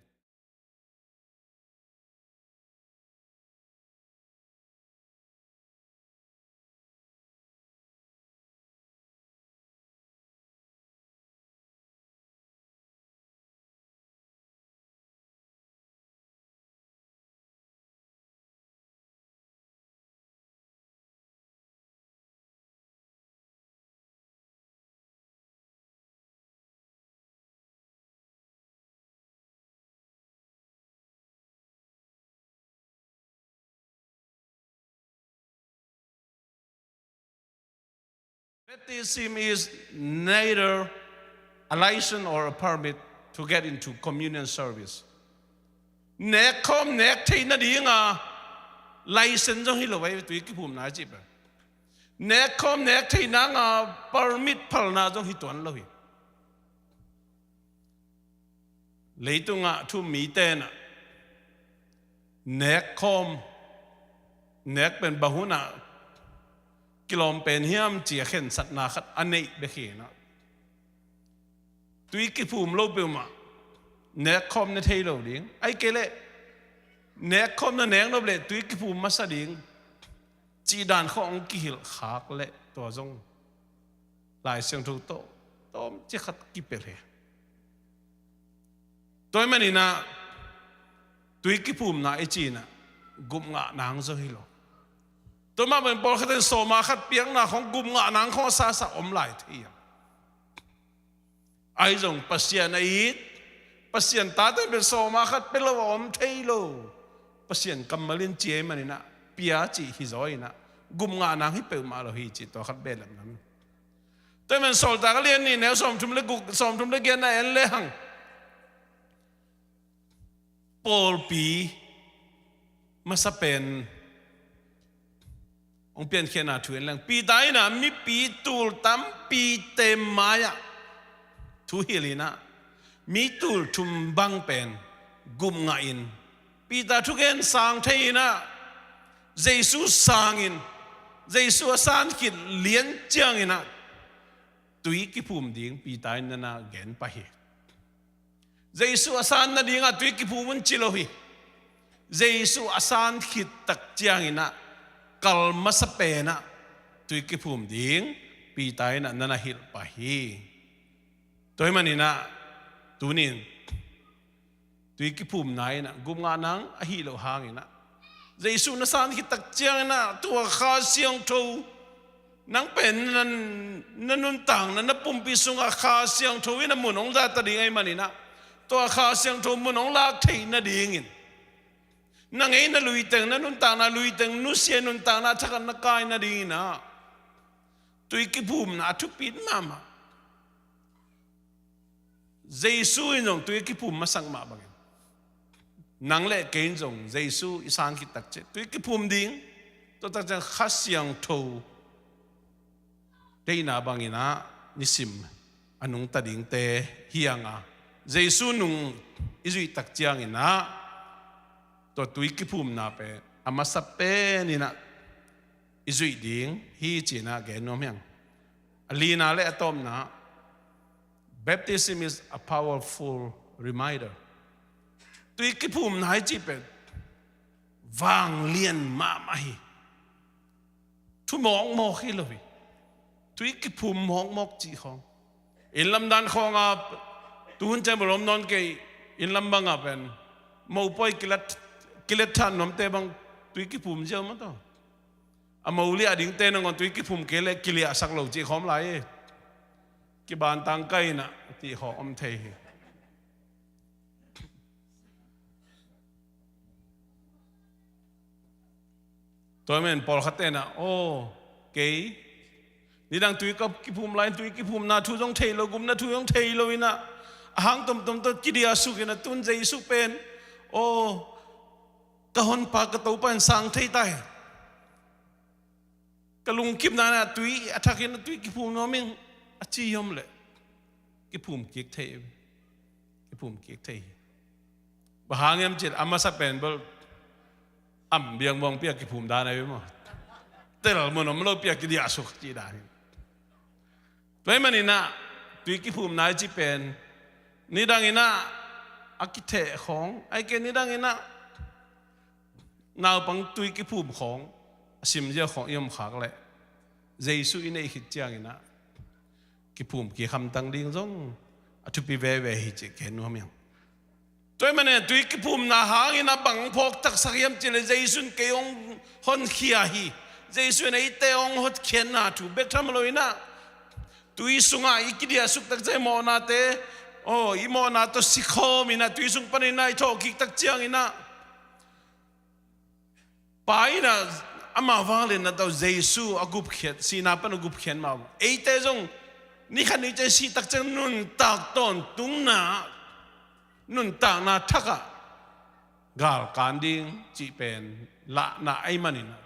Baptism is neither a license or a permit to get into communion service. Nekkhawm nek theih nadinga license zong hi lo ei, tui kiphumna i cih pen. Nekkhawm nek theih nadinga permit phalna zong hi tuan lo hi. Leitungah thu-um mite in ah nekkhawm, nek pen bang hunah kilawm pen hiam ci-a khensatna khat a neih bek hi in ah, tui kiphum lo peuhmah nekkhawm ne thei lo ding. Ahih kei leh nekkhawm na nek nop leh tui kiphum masa ding cih dan khawng hong kihilh khak leh tua zong Lai Siangtho tawh tawmcik khat kipelh hi. Tua ahih manin ah tui kiphumna i cih in ah gup ngah nang zong hi lo. Tua mah bangin pawlkhat in sawma khat piakna khawng gup ngah nang khawng a sasa om lai thei hiam? Ahi zong Pasian a it, Pasian tate pen sawma khat pia lo a om thei lo. Pasian kammal in ci ahih manin ah pia cih hi zaw in ah gup ngah nang hi peuhmah lo hi cih tua khat behlap nam. Tua ahih man Sawltak a lian nih neu sawmthum le guk, sawmthum le giatna en lehang, pawlpi masa pen hong piankhiatna thu en leng, Peter in ah mipi tul tampite mai-ah thu hilh in ah mi tul thum bang pen gup ngahin Peter thugen sang thei in ah Jesu sangin, Jesu a san khit lian ciangin ah tui kiphum ding Peter in na na gen pah hi. Jesu a san nadingah tui kiphum un ci lo hi. Jesu a san khit tak ciangin ah kal masa pen ah tui kiphum ding Peter in ah na na hilh pah hi. Tua ahih manin ah tunin tui kiphumna in ah gup ngah nang ahih loh hangin ah Jesu na san khit tak ciangin ah tua Kha Siangtho, nang pen na, na nuntakna, na pumpi sungah Kha Siangtho in ah mun hong zat ta ding ahih manin ah tua Kha Siangtho mun hong lak theih nadingin na ngeina luiteng, na nuntakna luiteng nusia, nuntakna thakhat na kai nadingin ah tui kiphumna a thupi mahmah. Jesu in zong tui kiphum masak mah bangin nang le kei in zong Jesu i san khit tak ciang tui kiphum ding, tua tak ciang Kha Siangtho deihna bangin ah nisim a nungta dingte hi hang a, Jesu nung i zuih tak ciangin ah tua tui kiphumna pen a masa pen in ah i zuih ding hi ci-in ah gen nuam hi hang. A lina le a tawpna, baptism is a powerful reminder. Tui kiphumna i cih pen vanglian mahmah hi. Thu mawkmawk hi lo hi. Tui kiphum mawkmawk cih khawng, inn lam dan khawngah tuhun ciang bel om nawn kei, inn lam bangah pen mopawi kilet, kilet than nuamte bang tui kiphum ziau mah tawh. A mo liah dingte nangawn tui kiphum kei leh kiliahsak lo cih khawm lai hi. Kibantang kai in ah cih khawng om thei hi. Tua ahih manin pawlkhat tenah, aw, kei nidang tui ka kiphum lai-in tui kiphumna thu zong thei lo, gupna thu zong thei lo inah, a hang tomtom tawh kidiahsuk inah, tun Jesu pen, aw, ka honpa, ka Topa in sang thei ta hi. Ka lungkimna inah tui a thakin a tui kiphum nuam ing, a ci hi om leh kiphum kik thei, kiphum kik thei hi. Bang hang hiam cih leh a masa pen bel am biang buang pia kiphum dan ahi maw. Tel mun om lo pia kidiahsuk cih dan hi. Tua ahih maninah tui kiphumna i cih pen nidang inah a kitheh khawng, ahih kei leh nidang inah naupang tui kiphum khawng, a simzia khawng i om khak leh Jesu i neih khit cianginah kiphum kik hamtang ding zong a thupi veve hi cih ka nuam hi ing. Tua ahih manin tui kiphumna hangin a bang phawk taksak hiam cih leh Jesu in kei hong honkhia hi. Jesu in eite hong hotkhiatna thu bek tham lo inah, tui sungah i kidiahsuk tak ciang i mawhnate, aw, i mawhna tawh sikhawm inah tui sung paninah i thawhkik tak cianginah Pa inah ama vangliatna tawh Jesu a gupkhiat, sihna pan a gupkhiat mah bang eite zong ni khat ni ciang sih tak ciang nuntak tawntungna, nuntakna thakah galkan ding cih pen lahna ahih maninah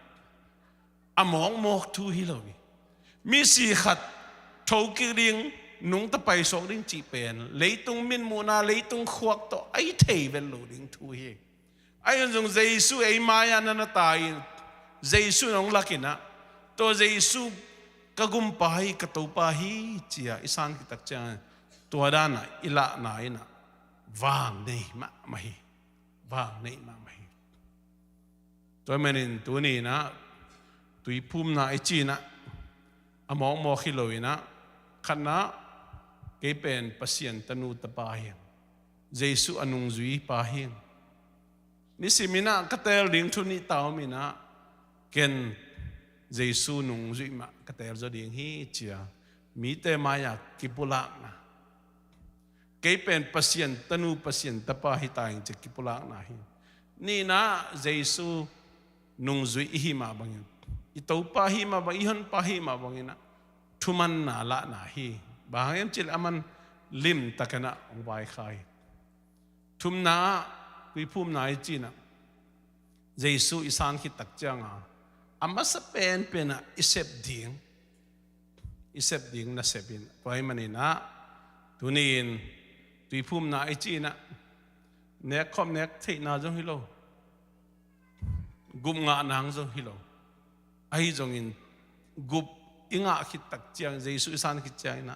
a mawkmawk thu hi lo hi. Misi khat thokik ding, nungta paisuak ding cih pen leitung mitmuhna, leitung khuak tawh a i thei vet lo ding thu hi. Ahi zong Jesu ei mai-ah na na tai-in Jesu in hong lakinah, tua Jesu ka gumpa hi, ka Topa hi ci-a i san khit tak ciangin tua danah i lahna inah vang nei mahmah hi. Vang nei mahmah hi. Tua ahih manin tuni inah tui phumna i cih inah a mawkmawk hi lo inah, khatna, kei pen Pasian tanu tapa hi ing. Jesu a nungzui pa hi ing. Nisim inah ka teel ding thu nih ta om inah, ken Jesu nungzuih mah ka teel zaw ding hi ci-a mite mai-ah kipulakna. Kei pen Pasian tanu, Pasian tapa hi ta ing ci-a kipulakna hi. Nihna, Jesu nungzui i hih mah bangin, i Topa hih mah bang, i honpa hih mah banginah thumanna lahna hi. Bang hang hiam cih leh aman limtakinah hong vaikhak hi. Thumna ah, tui phumna i cih inah Jesu i san khit tak cianga a masa penpenah i sep ding, i sep ding nasep in. Tua ahih maninah tuni-in tui phumna i cih inah nekkhop nek theihna zong hi lo, gup ngah nang zong hi lo. Ahi zongin gup i ngah khit tak ciang, Jesu i san khit cianginah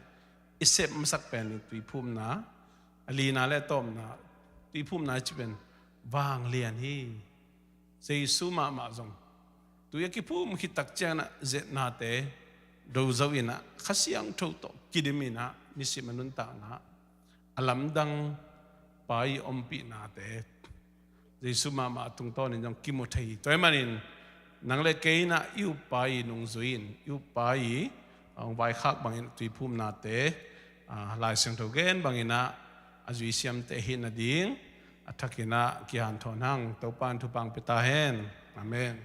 i sep masak pen ding tui phumna, a lina le a tawpna, tui phumna i cih pen vanglian hi. Jesu mahmah zong tui a kiphum khit tak cianginah zetnate do zo inah Kha Siangtho tawh kidim inah nisim a nuntakna a lamdang pa i ompihnate Jesu mahmah a tungtawnin zong kimu thei hi. Tua ahih manin nang le kei inah i uppa i nungzui in, i uppa i hong vaikhak bangin tui phumnate, a, Lai Siangtho gen banginah a zui siamte hi nading a thakinah kihanthawn hang. Topa in thupha hong pia ta hen. Amen.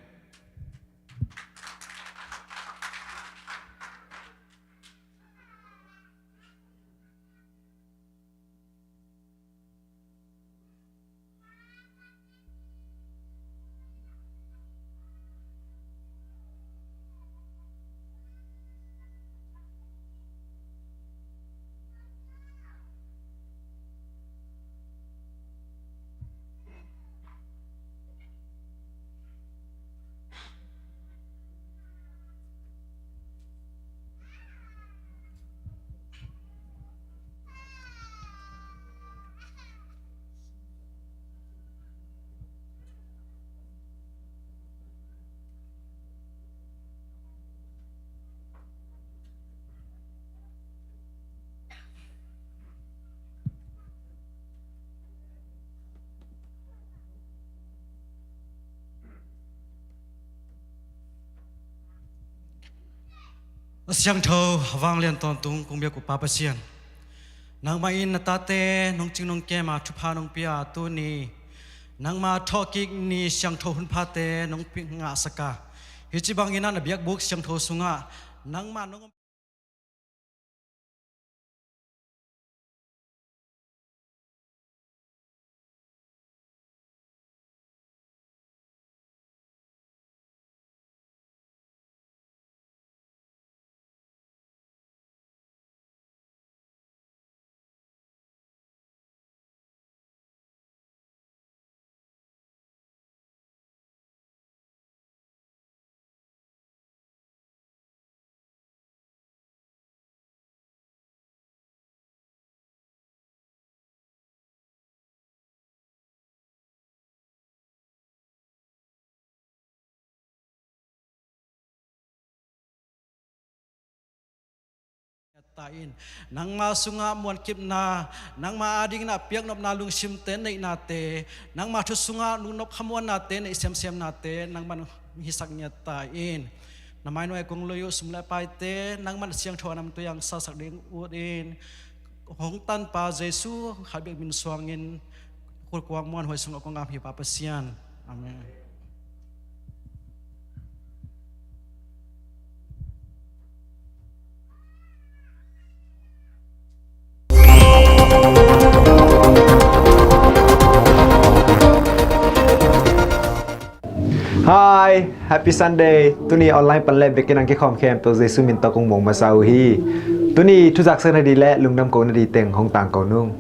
A siangtho, a vanglian tawntung kong biak uh Pa Pasian, nangmah in na tate nong cing nong kem a thupha nong pia a, tuni nangmah thawhkik ni siangtho hunphate nong pia ngahsak a, Hih ci bangin ah na biakbuk siangtho sungah nangmah nong Ta in, nangma sungah muankipna, nangma adingin a piaknopna lungsimte neihnate, nangma thu sungah nunop khamuannate neih semsemnate nangman hisak ngiat ta in. Na mainuai kong lui uh sum le paite nangman siangtho a namtui ang sasak ding ut in, hong tanpa Jesu khat bek min suangin khutkuang muanhuai sungah kong ap hi Pa Pasian. Amen. Hi, happy Sunday. Tuni online pan le biakinn ah kikhawm khempeuh Jesu min tawh kong muang masa uh hi. Tuni thuzak sakna ding le lungdam kohna ding teng hong tangko nung.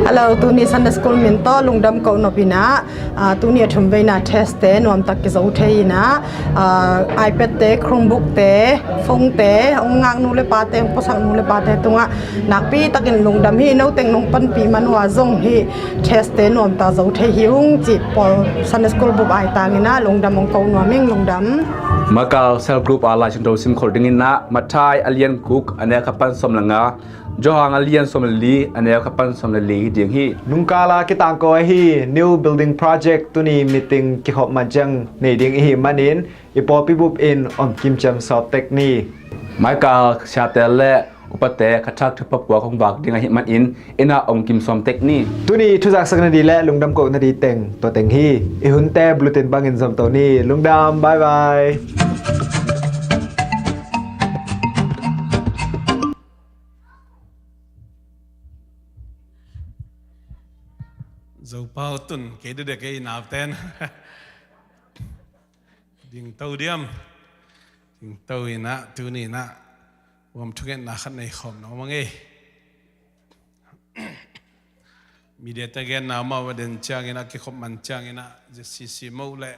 Hello, tuni Sunday School min tawh lungdam ko nop in ah, ah, tuni a thumveina test te nuamtak kizo thei in ah, ah, iPad te, Chromebook te, phone te, hong ngak nu le pa te, hong puasak nu le pa te tungah nakpi takin lungdam hi. No teng nong panpih man uh a zong hih test te nuamtak zo thei hi ung cih pawl Sunday School bup ai tang in ah lungdam hong ko nuam ing. Lungdam. Michael Self Group a Lai Siangtho simkholh ding in ah Matthai a lian guk a neu khat pan sawm le nga, Johan a lian sawm le li a neu khat pan sawm le li hi ding hi. Nungkal a kitangko ahi New Building Project tuni meeting kikhop man ciang nei ding i hih manin i pawlpi bup in om kim ciam sawp tek ni. Michael siate le upate khat thak thupha puak hong vak ding ahih manin inn ah om kim sawm tek ni. Tuni thuzak sakna ding le lungdam kohna ding teng tua teng hi. I hunte bulletin bangin zom to ni. Lungdam, bye bye. Zopau tun kei dede kei nauten. Dingto diam. Dingto in ah tuni in ah huam thungetna khat nei khawm nuam ing ei. Media te genna mah va den ciangin ah kikhop man ciangin ah Z C C moh le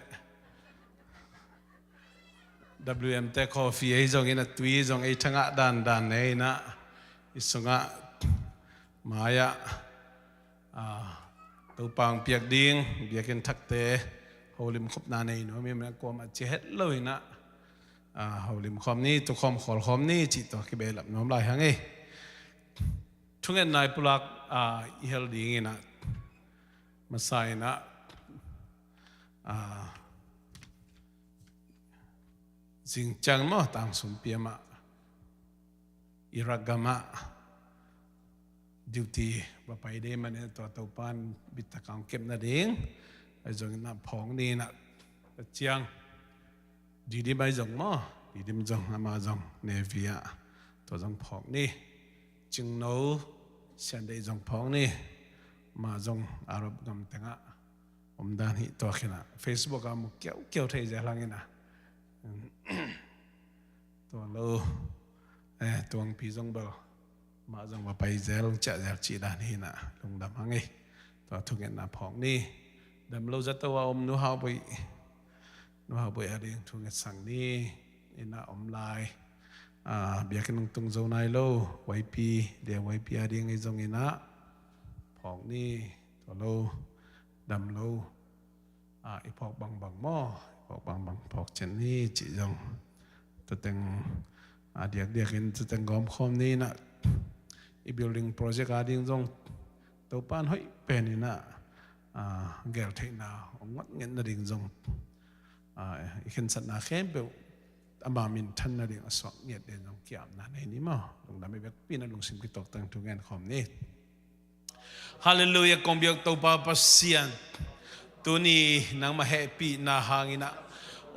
W M te coffee ei zongin ah tui zong ei thangah dandan nei in ah i sungah mai-ah, ah, Topa hong piak ding biakinn thakte holim khopna nei nuam i mah kuamah ci het lo in ah, ah, holim khawm ni, tukhawm khawl khawm ni cih tawh kibehlap nuam lai hang ei. Thungetna i pulak, ah, i hel ding in ah masa in ah, ah, zingciang maw tang sumpi amah Iraq gamah duty va pai ding manin tua Topan biatak a hong kepna ding ahi zongin ah phawk ni in ah, a ciang Didim ahi zong maw, Didim zong ama zong Navy ah tua zong phawk ni. Cingno Siandeih zong phawk ni. Ama zong Arab gam tengah omdan hi. Tua khin ah Facebook ah mu kiaukiau thei zel hang in ah, tua lo, eh, Tuangpi zong bel mah zong va pai zel, ciah zel cih dan hi in ah lungdam hang ei. Tua thungetna phawk ni. Damlo zato a om Nu Hau Boih, Nu Hau Boih a ding thunget sang ni. In ah om lai, ah, biakinn hong tung zo nai lo Y P, dia Y P a ding ei zong in ah phawk ni. Tua lo, damlo, ah, i phawk bangbang maw, i phawk bangbang phawk cian ni cih zong. Tua teng, ah, diakdiakin tua teng gawm khawm ni in ah, i building project a ding zong Topan hoih pen in ah, ah, geltheihna hong ngawt ngetna ding zong, ah, i khensatna khempeuh ama minthanna ding a suak ngiat den zong ki-apna nei ni maw. Lungdam i biakpi in ah lungsim kitawk tang thu ngen khawm ni. Halleluiah, kong biak Topa Pasian. Tuni nangmah hehpihna hangin ah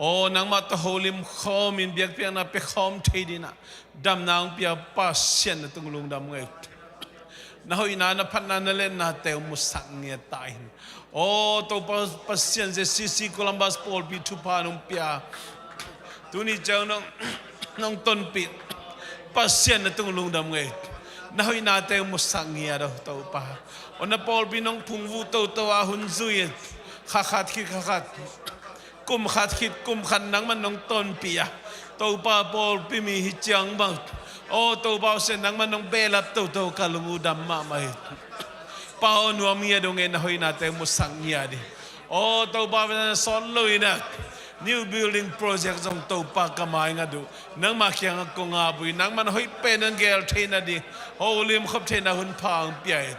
Aw, nangmah tawh holim khawmin biakpiakna pia khawm thei dinah damna hong pia Pasian na tung lungdam ngei. Na hoihna, na phatna, na liatnate hong musak ngiat ta in. Aw Topa Pasian, Z C C Columbus pawlpi thupha nong pia, tuni ciang nong, nong tonpih Pasian na tung lungdam ngei. Na hoihnate hong musak ngiat aw Topa. Aw, na pawlpi nong phungvuh toto a hun zui, kha khat khit kha khat, kum khat khit kum khat nangman nong tonpih a, Topa, pawlpi mi hi ciang bang, aw Topa Pasian, nangman nong behlap toto ka lung uh dam mahmah hi. Pa aw, nuam ngiat dong e, na hoihnate hong musak ngiat dih. Aw Topa Pasian, sawt lo inah new building project zong Topa ka mai ngat uh, nangmah kiangah kong ap uh hi. Nangman hoih pen hong gel theihna ding, holim khop theihna hun pha hong pia hi.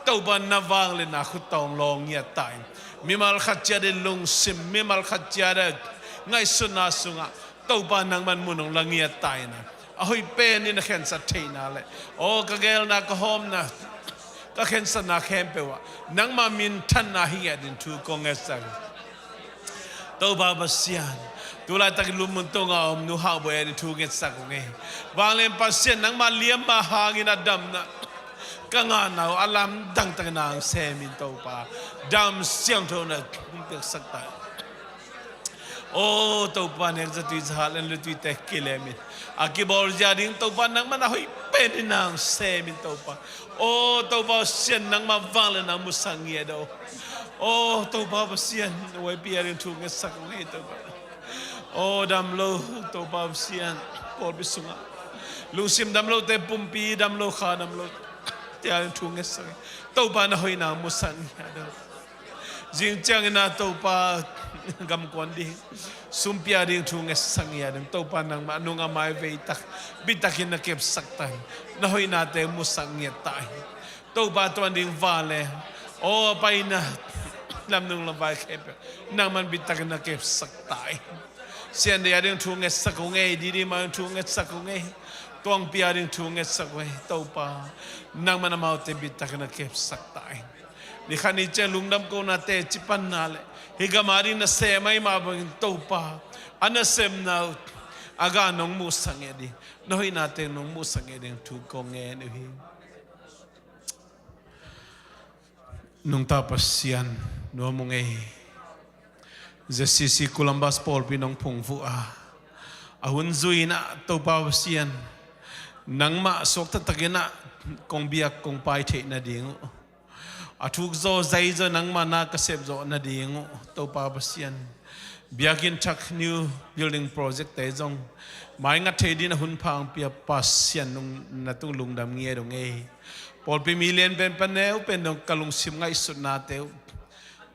Topa, na vangliatna khut tawh hong lawng ngiat ta in. Mimal khat ciat in lungsim, mimal khat ciat in ngaihsutna sungah Topa, nangman mun hong la ngiat ta in a, a hoih pen in a khensat theihna le, aw, ka gelna, ka hawmna, ka khensatna khempeuh ah nangmah minthanna hi ngiat ding thu kong ngetsak. Topa Pasian, tu laitakin lupmun tungah a om Nu Hau Bawi a ding thu ngetsak uh ngei. Vanglian Pasian, nangmah liamma hangin a damna ka ngahna uh a lamdang takin na hong sem in Topa, dam siangtho na hong piaksak ta in. Aw Topa, nek zatui, zahat le lutuite kilem in, a kibawl zia ding Topa, nangman a hoih pen in na hong sem in Topa. Aw Topa Pasian, nangmah vangliatna musak ngiat aw. Aw Topa Pasian, Y P a ding thu ngetsak uh ngei Topa. Aw dam lo, Topa Pasian, pawlpi sungah lungsim dam lote, pumpi dam lo, kha dam lo, tia ding thu ngetsak uh ngei. Topa, na hoihna musak ngiat aw. Zing ciangin ah Topa, gamkuan ding, sumpi a ding thu ngetsak ngiat ding Topa, nangmah a nung a mai veitak bitakin na kepsak ta in. Na hoihnate musak ngiat ta in. Topa, tuan ding vanleng, aw, a paina lamnung lamvai khempeuh nangman bitakin na kepsak ta in. Siandei a ding thu ngetsak uh ngei, Didim a ding thu ngetsak uh ngei, Tuangpi a ding thu ngetsak uh ngei Topa, nangman amaute bitakin na kepsak ta in. Ni khat ni ciang lungdam konate, cipanna le hih gam a ding nasem ahih mah bangin Topa, a nasemna uh a gah nong muhsak ngiat ding, na hoihnate nong muhsak ngiat ding thu kong ngen uh hi. Nungta Pasian, nuam ung ei. Z C C Columbus pawlpi nong phungvuh a, a hun zui inah Topa Pasian, nangmah suakta takinah kong biak kong pai theih nading uh, a thuk zaw zai zaw nangmah na ka sep zawh nading uh Topa Pasian, biakinn thak, new building project te zong maingat thei ding a hun pha hong pia Pasian, nung na tung lungdam ngiat ung ei. Pawlpi mi lian pen, paneu pen dong ka lungsim ngaihsutnate uh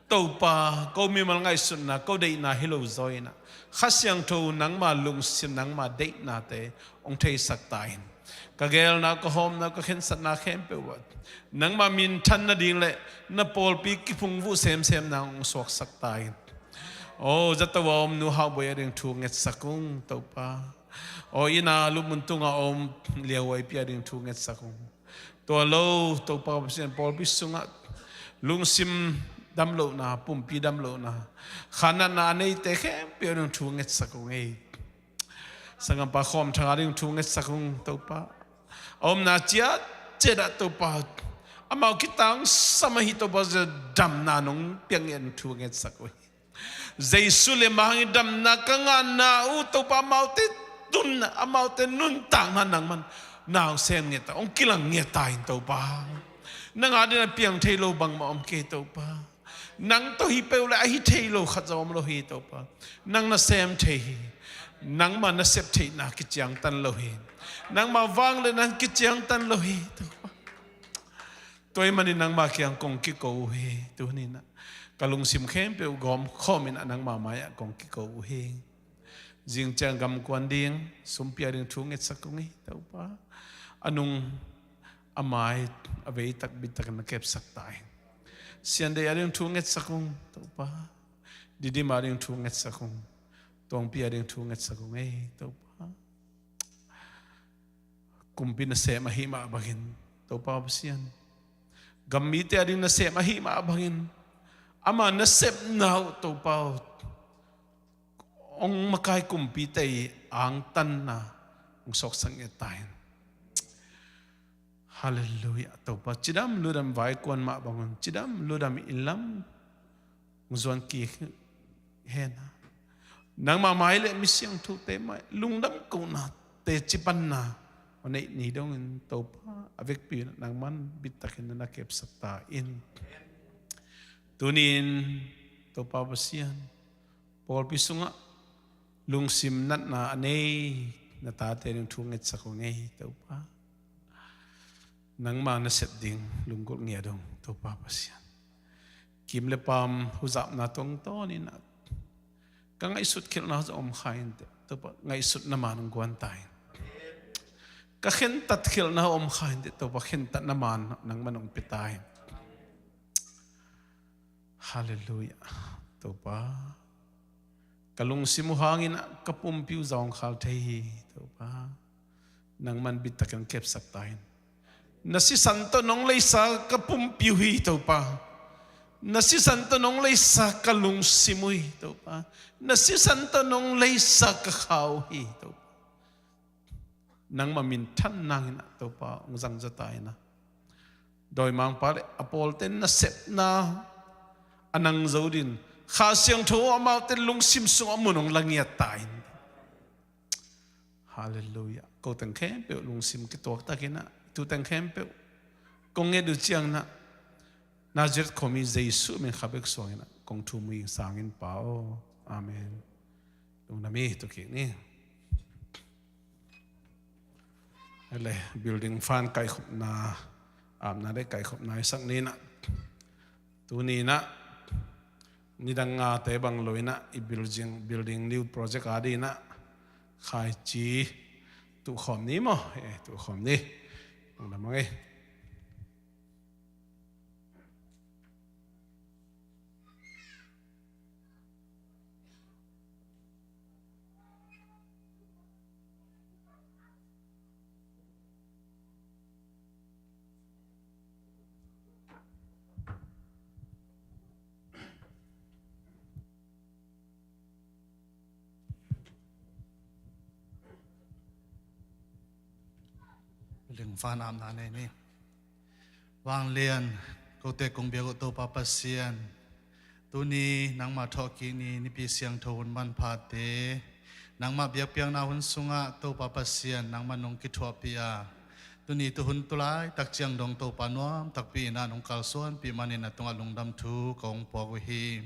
Topa, ko mimal ngaihsutna, ko deihna hi lo zaw inah Kha Siangtho nangma lungsim, nangma deihnate hong theisak ta in. Ka gelna, ka hawmna, ka khensatna khempeuh ah nangma minthan nading le na pawlpi kiphungvuh semsemna hong suaksak ta in. Aw, zato a om Nu Hau Bawi a ding thu ngetsak ung Topa. Aw, inn a lupmun tunga om Liau Wai Pi a ding thu ngetsak ung. Tua lo Topa Pasian, pawlpi sungah lungsim damlohna, pumpi damlohna, khanatna a neite khempeuh a ding thu ngetsak ung ei. Sanggampa Khawm Thang a ding thu ngetsak ung Topa. A omna ciatciat ah Topa, amau kitangsam ahi Topa, damna nong piak ngiat thu ngetsak uh hi. Jesu liamma hangin damna ka ngahna uh Topa, amaute tunna, amaute nuntakna nangman na hong sem ngiat ta, hong kilang ngiat ta in Topa. Nang a dingin a piang thei lo bangmah om kei Topa. Nang tawh hi peuh le a hi thei lo khat zong om lo hi Topa. Nang na sem thei hi. Nangma na sep theihna kiciangtan lo hi. Nangma vangliatna kiciangtan lo hi Topa. Tua ahih manin nangma kiang kong kiko uh hi. Tuni inah ka lungsim khempeuh gawm khawm inah nangma mai-ah kong kiko uh hi. Zing ciang gamkuan ding, sumpi a ding thu ngetsak ung ei Topa. A nung a mai a veitak bitak na kepsak ta in. Siandei a ding thu ngetsak ung Topa. Didim a ding thu ngetsak ung. Tuangpi a ding thu ngetsak ung ei Topa. Kumpi nasem ahih mah bangin Topa Pasian, gam mite a ding nasem ahih mah bangin, ama nasepna uh Topa uh hong makai kumpite i angtanna hong suaksak ngiat ta in. Halleluiah. Topa, cidam ludam vai kuan mah bangun, cidam ludam i lam hong zuan kik hen. Nangmah mai le mi siangthote mai lungdam kohna teci panna hong neih ni dongin Topa, a vekpi nangman bittakin na na kepsak ta in. Tuni-in Topa Pasian, pawlpi sungah lungsim natna a nei na tate nung thu ngetsak uh ngei Topa. Nangmah na sep ding lunggulh ngiat dong Topa Pasian. Kim le pam huzapna tungtawnin ah ka ngaihsut khialhna zong om kha inteh Topa, ngaihsutna man hong guan ta in. Ka khentat khialhna om kha inteh Topa, khentatna man nangman hong pia ta in. Halleluiah. Topa, ka lungsim uh hangin ah ka pumpi uh zawngkhal thei hi Topa. Nangman bittakin kepsak ta in. Na sisan tawh nong leisa ka pumpi uh hi Topa. Na sisan tawh nong leisa ka lungsim uh hi Topa. Na sisan tawh nong leisa ka kha uh hi Topa. Nangmah minthan nangin ah Topa hong zangza ta in ah. Dawimangpa le a pawlte nasepna a nang zo din Kha Siangtho amaute lungsim sungah mun hong la ngiat ta in. Halleluiah. Ko teng khempeuh lungsim kituak takin ah, tu teng khempeuh kong nget uh ciangin ah, Nazareth khuami Jesu min kha bek suangin ah kong thum uh hi, sangin Pa aw. Amen. Lungdam hi, tu kik ni. Ele, building fund kaikhopna, apna le kaikhopna i sak ni in ah, tuni in ah nidang ngate bang lo in ah i building, building new project a ding in ah khaici tuhkhawm ni maw? Eh, tuhkhawm ni. Lungdam hang ei. Lingfan apna nei ni. Vanglian, kote kong biak uh Topa Pasian, tuni nangmah thawhkik ni, Nipi Siangtho hun manphate, nangmah biakpiakna hun sungah Topa Pasian nangmah nong kithuahpih a, tuni tuhun tulaitak ciang dong Topa nuam takpi in ah nong kalsuanpih manin na tungah lungdam thu kong puak uh hi.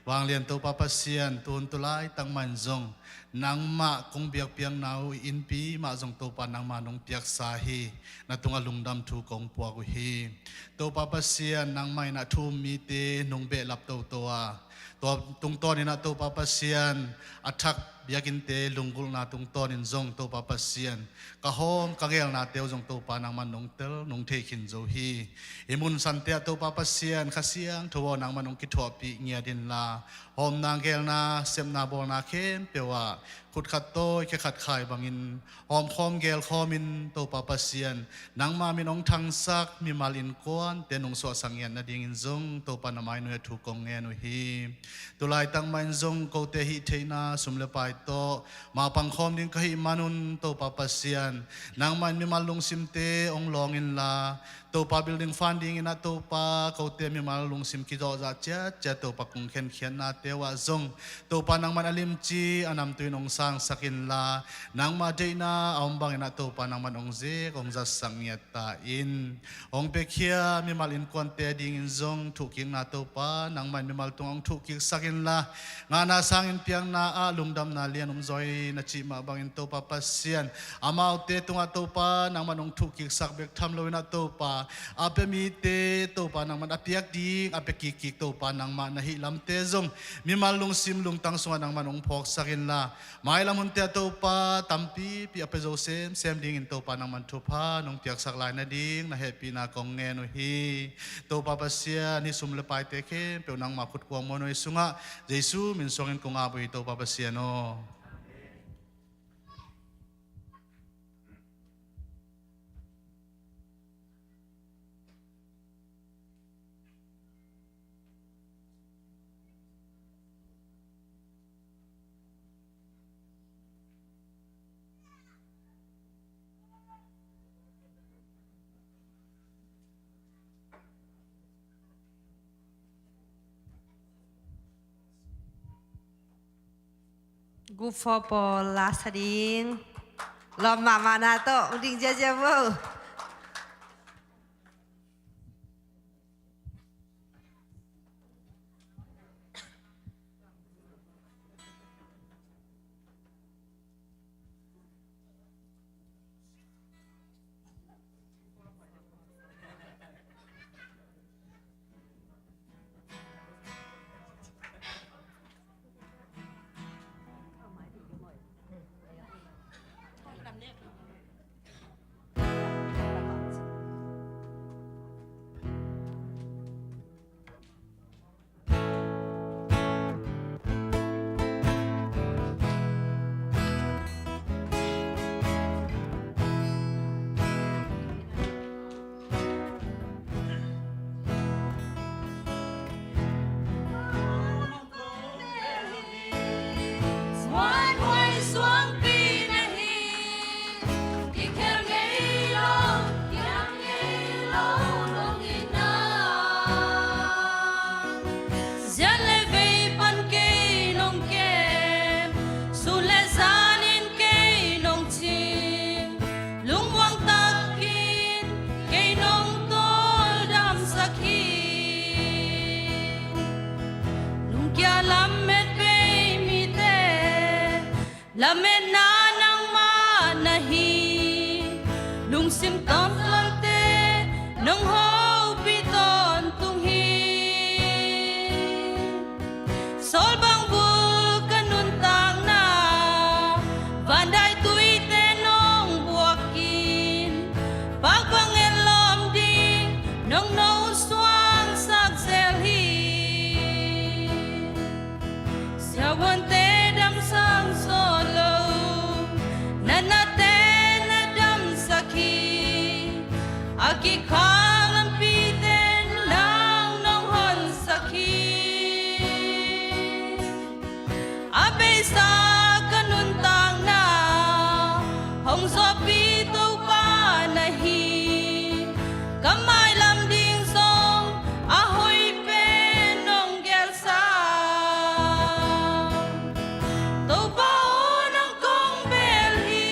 Vanglian Topa Pasian, tuhun tulaitak mah in zong nangmah kong biakpiakna uh i innpi mah zong Topa nangmah nong piaksa hi, na tungah lungdam thu kong puak uh hi. Topa Pasian, nangmah in ah thu um mite nong behlap toto a, tua tungtawn in ah Topa Pasian, a thak biakinnte lunggulhna tungtawn in zong Topa Pasian, ka hawm ka geelnate uh zong Topa nangmah nong tel nong thei khin zo hi. Hih mun sante ah Topa Pasian, Kha Siangtho aw nangmah nong kithuahpih ngiat inla, hawmna geelna sepna bawlna khempeuh ah khut khat tawi khe khat khai bangin hawmkhawm geelkhawm in Topa Pasian, nangmah min hong thangsak mimal innkuante nong suahsak ngiat nadingin zong Topa na mai nuai ah thu kong ngen uh hi. Tulaitak mah in zong kote hih theihna sum le pai tawh mapang khawm ding ka hih manun Topa Pasian, nangmah in mimal lungsimte hong lawng inla, Topa building fund dingin ah Topa kote mimal lungsim kizawhzah ciatciat Topa kong khenkhiatnate uh ah zong Topa nangmah in a limci a namtui in hong sangsak inla, nangmah deihna a om bangin ah Topa nangmah in hong zik hong zatsak ngiat ta in. Hong piakhia mimal innkuante dingin zong thuhkikna Topa nangmah in mimal tungah hong thuhkiksak inla, ngahna sangin piakna ah lungdamna lian om zaw hi na cih mah bangin Topa Pasian, amaute tungah Topa nangmah in hong thuhkiksak bek tham lo in ah Topa, a pia mite Topa nangmah in a piak ding a pia kikkik Topa nangmah na hih lamte zong mimal lungsim lungtang sungah nangmah in hong phawksak inla, mailam hunte ah Topa tampipi a pia zo semsem dingin Topa nangmah in thupha nong piaksak lai nading na hehpihna kong ngen uh hi. Topa Pasian, hih sum le paite khempeuh nangmah khut kuang muanhuai sungah Jesu min suangin kong ap uh hi Topa Pasian aw. Group four pawl la sa ding. Lawm mahmah na tawh hong ding ziazia vo. Muanhuai suangpi na hi, kikhel ngei lo, kiam ngei lo nong itna. Zian le vei pan kei nong kem, sun le zanin kei nong cing, lungmuang takin kei nong tawldamsak hi. Lungkia lamet bei mite, lametna nangmah na hi. Lungsim tamzalte nong hopih tawntung hi. Sawlbang bul ka nuntakna, vandaituite nong buakin, pakbang etlawm ding nong nosuangsak zel hi. Siavuante damsak sawt lo, na nate na damsak hi. A kikhak lampite nang nong honsak hi. A beisa ka nuntakna hong zawhpih Topa na hi. Ka mailam ding zong a hoih pen nong gelsa. Topa aw, nang kong bel hi,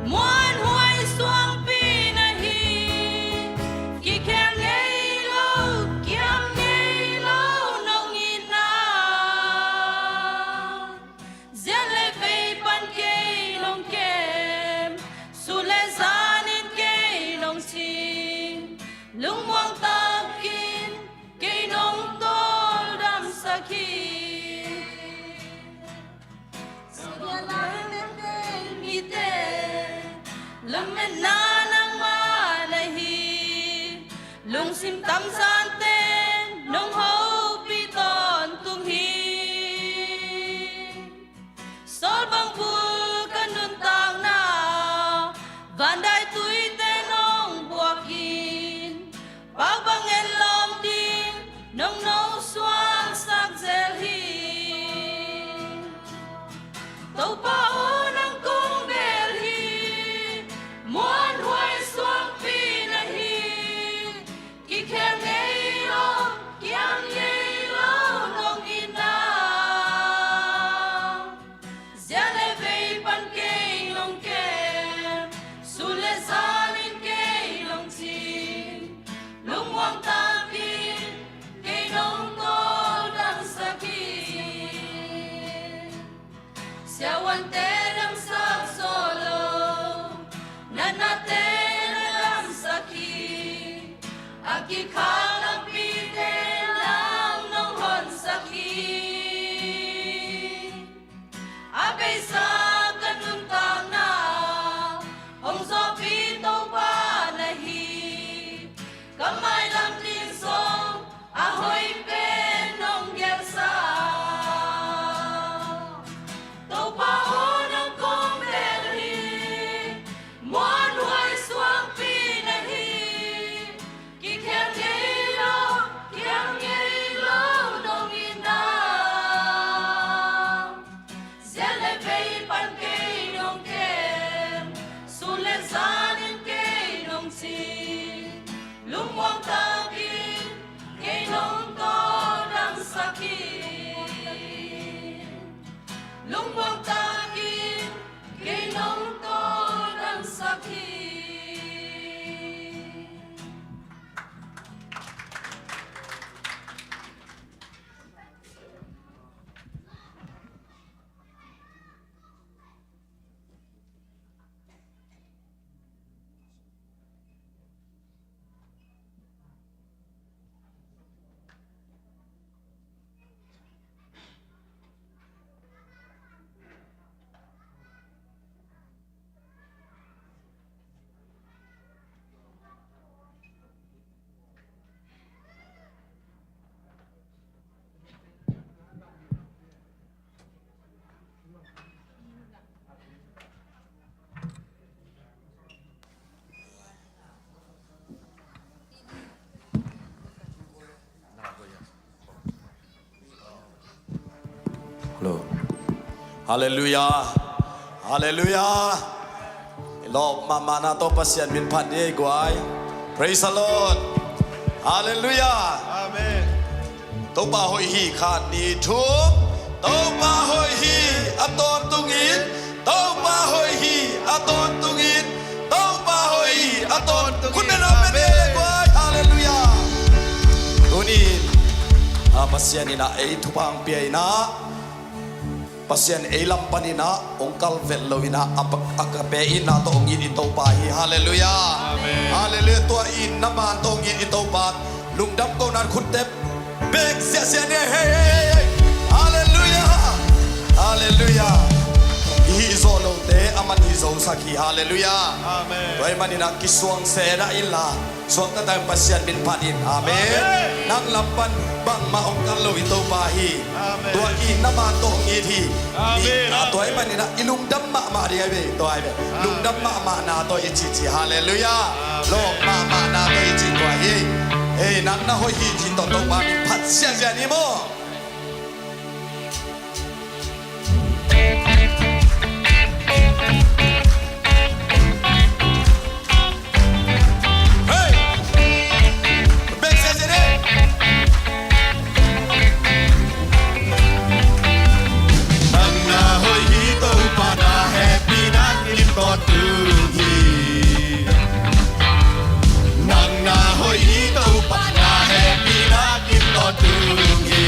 muanhuai suangpi na hi. Kikhel ngei lo, kiam ngei lo nong itna. Zian le vei pan kei nong kem, sun le zanin kei nong cing, lungmuang takin kei nong tawldamsak hi. Sawlbang bul ka nuntakna, vandaituite nong buakin, pakbang etlawm ding nong nosuangsak zel hi. Lungsim tamzante nong hopih tawntung hi. Sawlbang bul ka nuntakna, vandaituite nong buakin, pakbang etlawm ding nong nosuangsak zel hi. Topa aw, nang kong bel hi, muanhuai suangpi na hi. Kikhel ngei Halleluiah. Halleluiah. Lawp mahmahna tawh Pasian min phat ni ei guai. Praise the Lord. Halleluiah. Amen. Topa hoih hi khat ni thum. Topa hoih hi a tawntungin. Topa hoih hi a tawntungin. Topa hoih hi a tawntungin. Khut beng a pia ni ei guai. Halleluiah. Tunin a Pasian in a ei thupha hong pia in a Pasian ei lam panin a hong kal vet lo in a, a, a ka pe itna tawh hong it i Topa hi. Halleluiah. Amen. Halleluiah. Tua itna man tawh hong it i Topa. Lungdam ko nan khutte bek siasia ni. Hei, hei, hei, hei. Halleluiah. Halleluiah. I hih zawh lote a man hih zosak hi. Halleluiah. Amen. Tua ahih manin a kisuang se dah in la. Suakta tangin Pasian min phat in. Amen. Amen. Nang lam pan bangmah hong kal lo i Topa hi. Amen. Tua itna man tawh hong it hi. Amen. Tua ahih manin a i lungdam mahmah ding ahi ve. Tua ahi ve. Amen. Lungdam mahmahna tawh i cihcih. Halleluiah. Amen. Lawp mahmahna tawh i cih tua hi. Ei, nang na hoih hi cih tawh Topa min phat siasia ni maw. Hey! Bek siasia ni. Nang na hoih hi Topa, na hehpihna kim tawh tung hi. Nang na hoih hi Topa, na hehpihna kim tawh tung hi.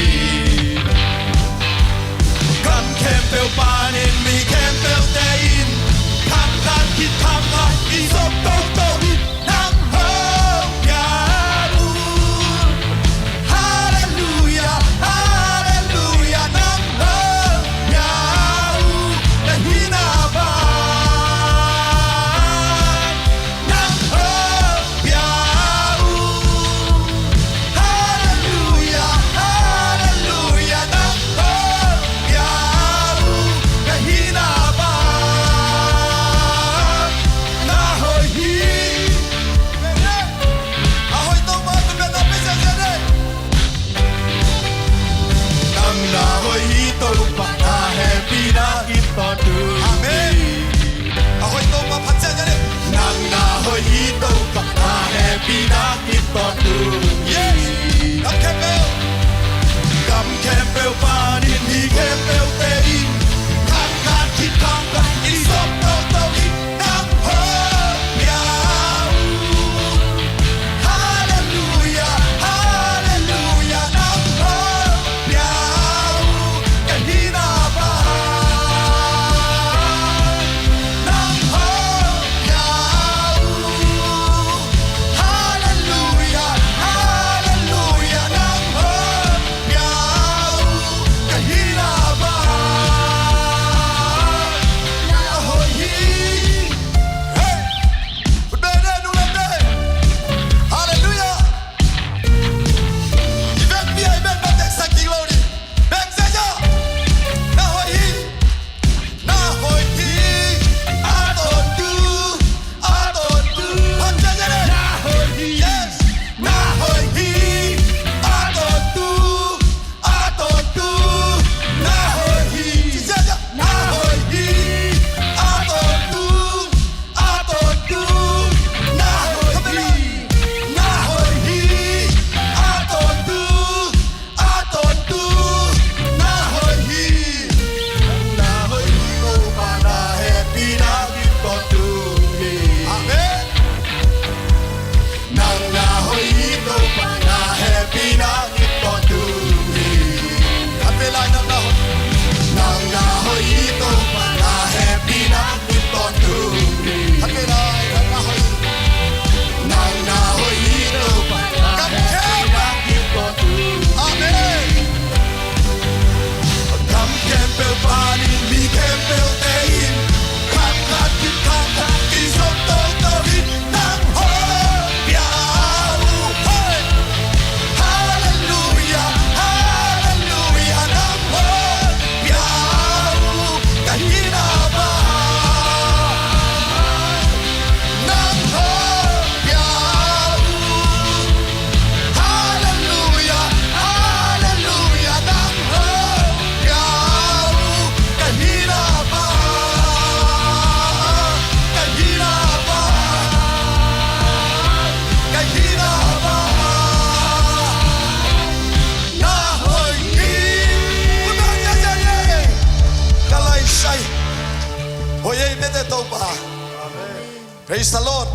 Praise the Lord.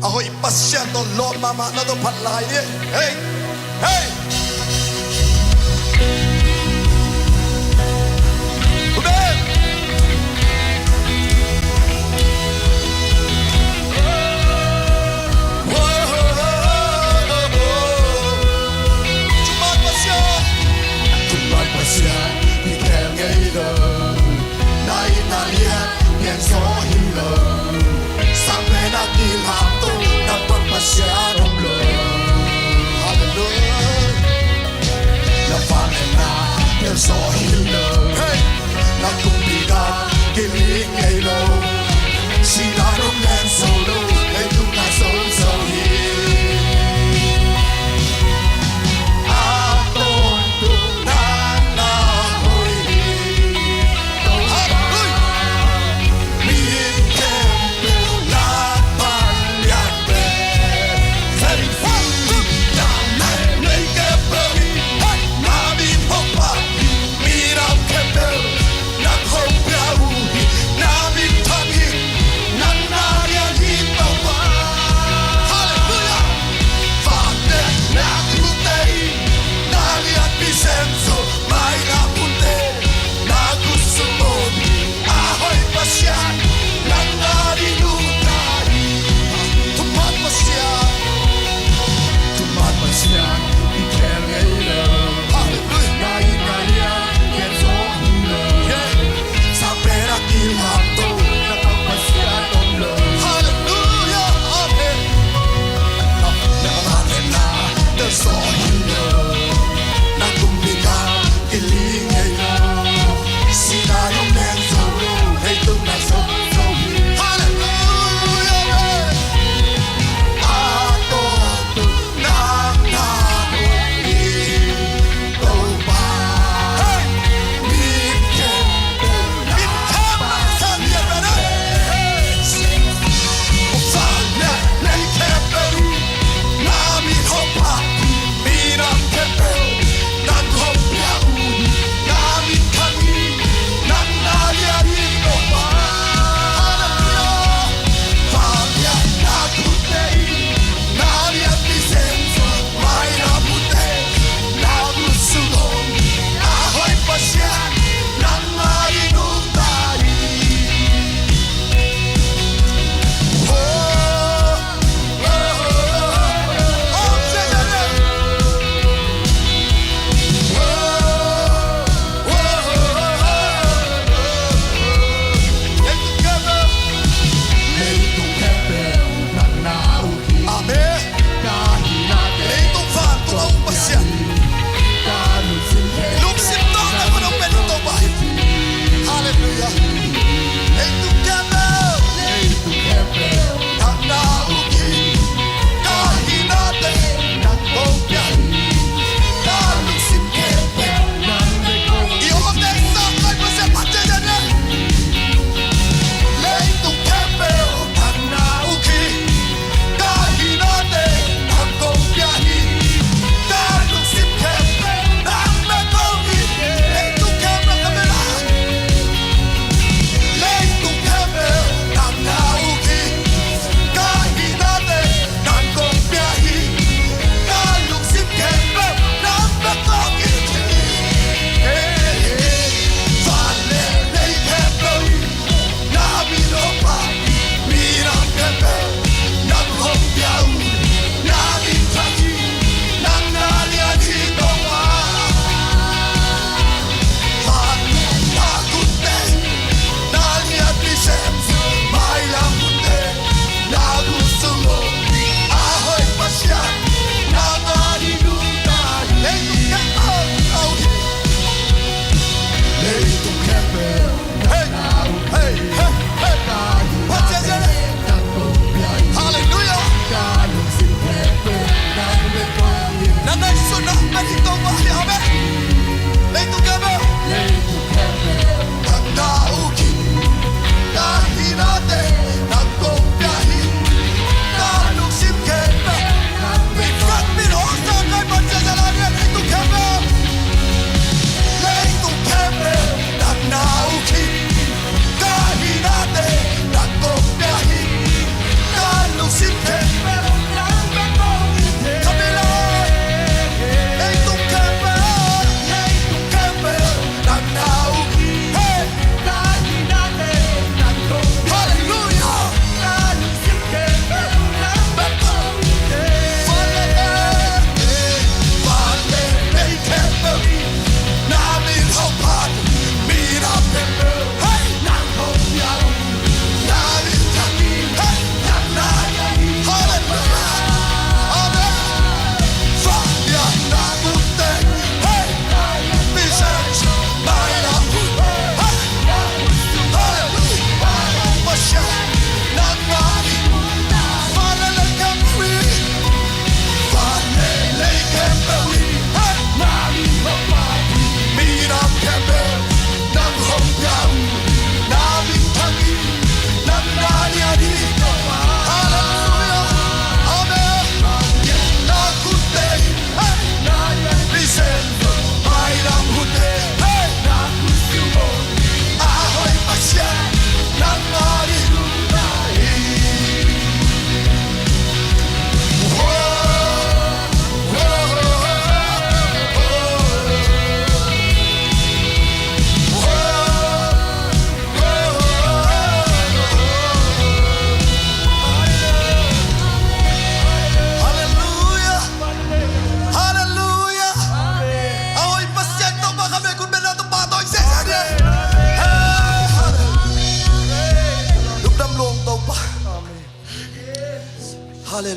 A hoih Pasian tawh lawp mahmah na tawh phat lai ni. Hei! Hei! Amen. Thuman Pasian. Thuman Pasian hi khel ngei lo. Na it na liat pian zaw hi lo. Sang pen a kilham tawh na pang Pasian om lo. Hallelujah. Na vangliatna pian zaw hi lo. Hey. Na kumpi gam kilik ngei lo. Sihna nong len zo lo. Leitung na zo zo hi. A tawntung na na hoih hi. Hallelujah. Mi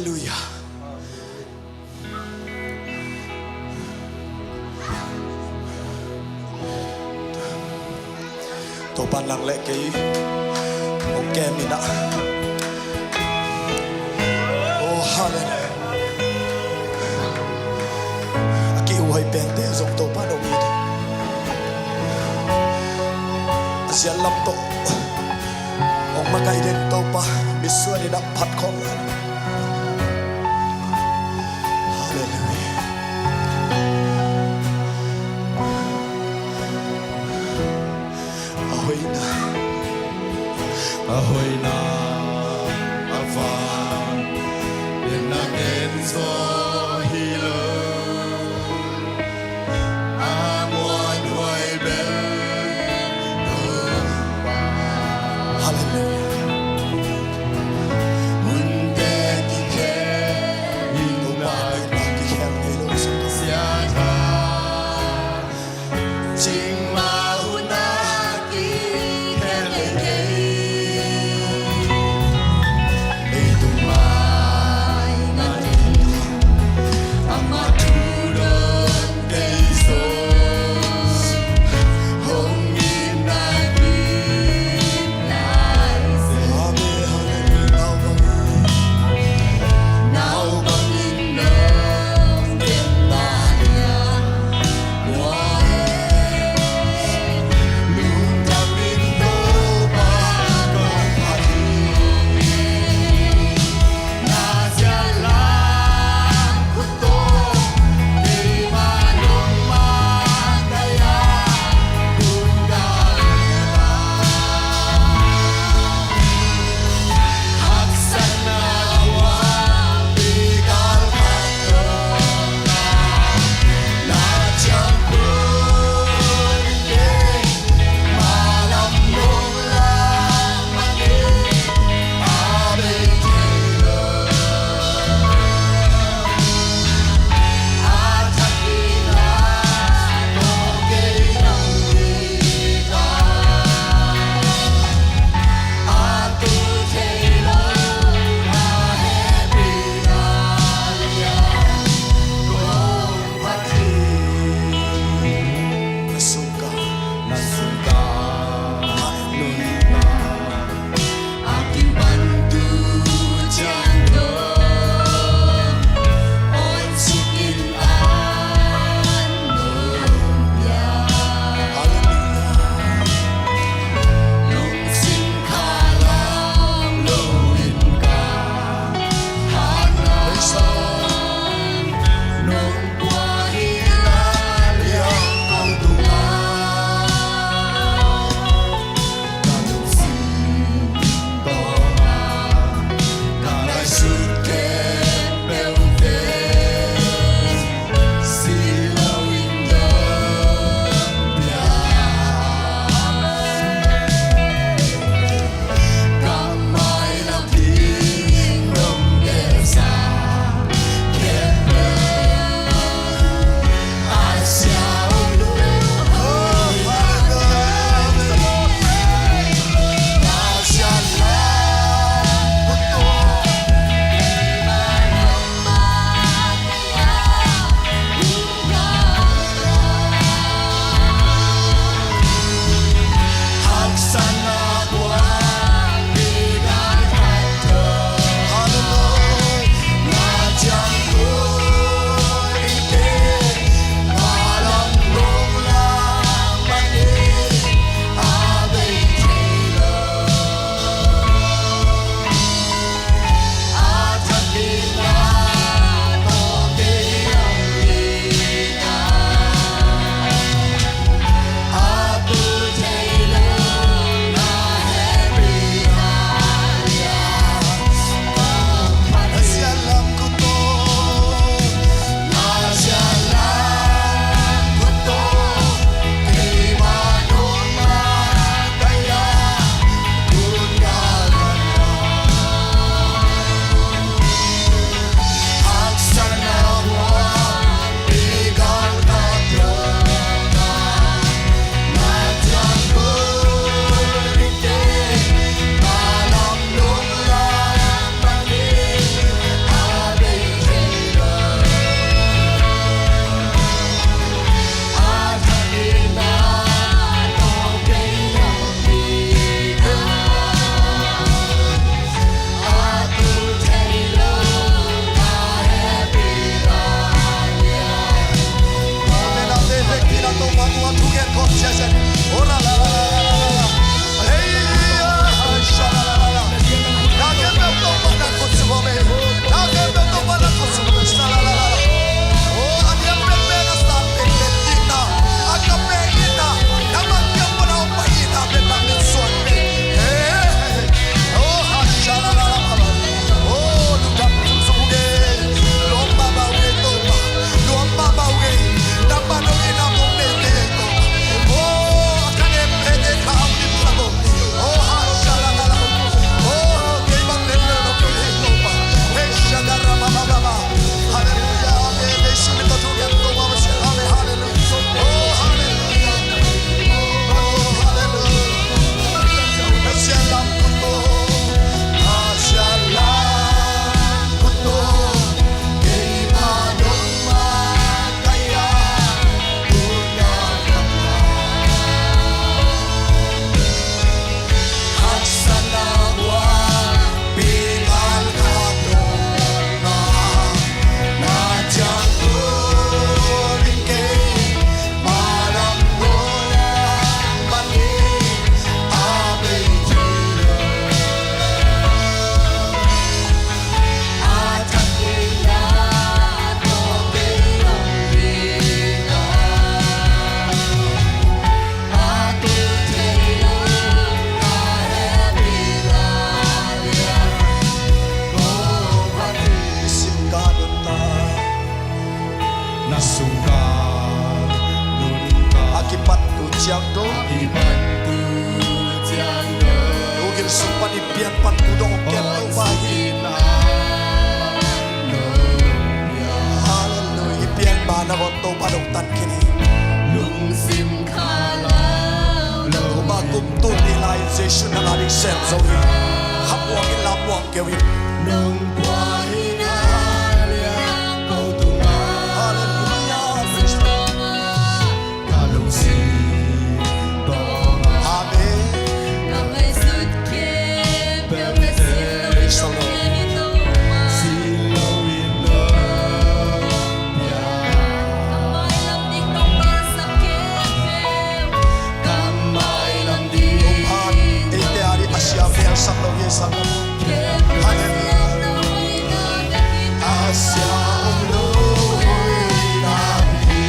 Halleluiah. Topa'n nang leh kei hong kem in ah. Oh, halleluiah. A kihuai pente zong Topa'n hong it in, a siatlam tawh hong makaih den Topa, misuan in ah phat khawm lai. Halleluiah. A hoihna, a hoihna, a vang, in a gen zaw hi lo. A muanhuai bel Topa. Halleluiah. Hunte sungah nuntak, a kipan tu ciang dong, a kipan tu ciang dong, tu gil sung pan i pian pan tu dong, ken lo pa hi. Halleluiah. I pian ban a ron Topa dong tan khin hi. Lungsim kha lau lo. Topa kum tu ni lai Jesu nang a ding sem zo hi. Kham uang in lam uang keu hi. Nong kua hi na liang ko tungah. Halleluiah. Ka lungsim tawh. Amen. Ka ngaihsut khempeuh ka sil lo in nong pia hi Topa. Sil lo in nong pia. Ka mailam ding nong piansak khempeuh. Ka mailam ding. Topa, eite a ding a sia piansak lo hi, sak lo. Halleluiah. A sia om lo hi na hi.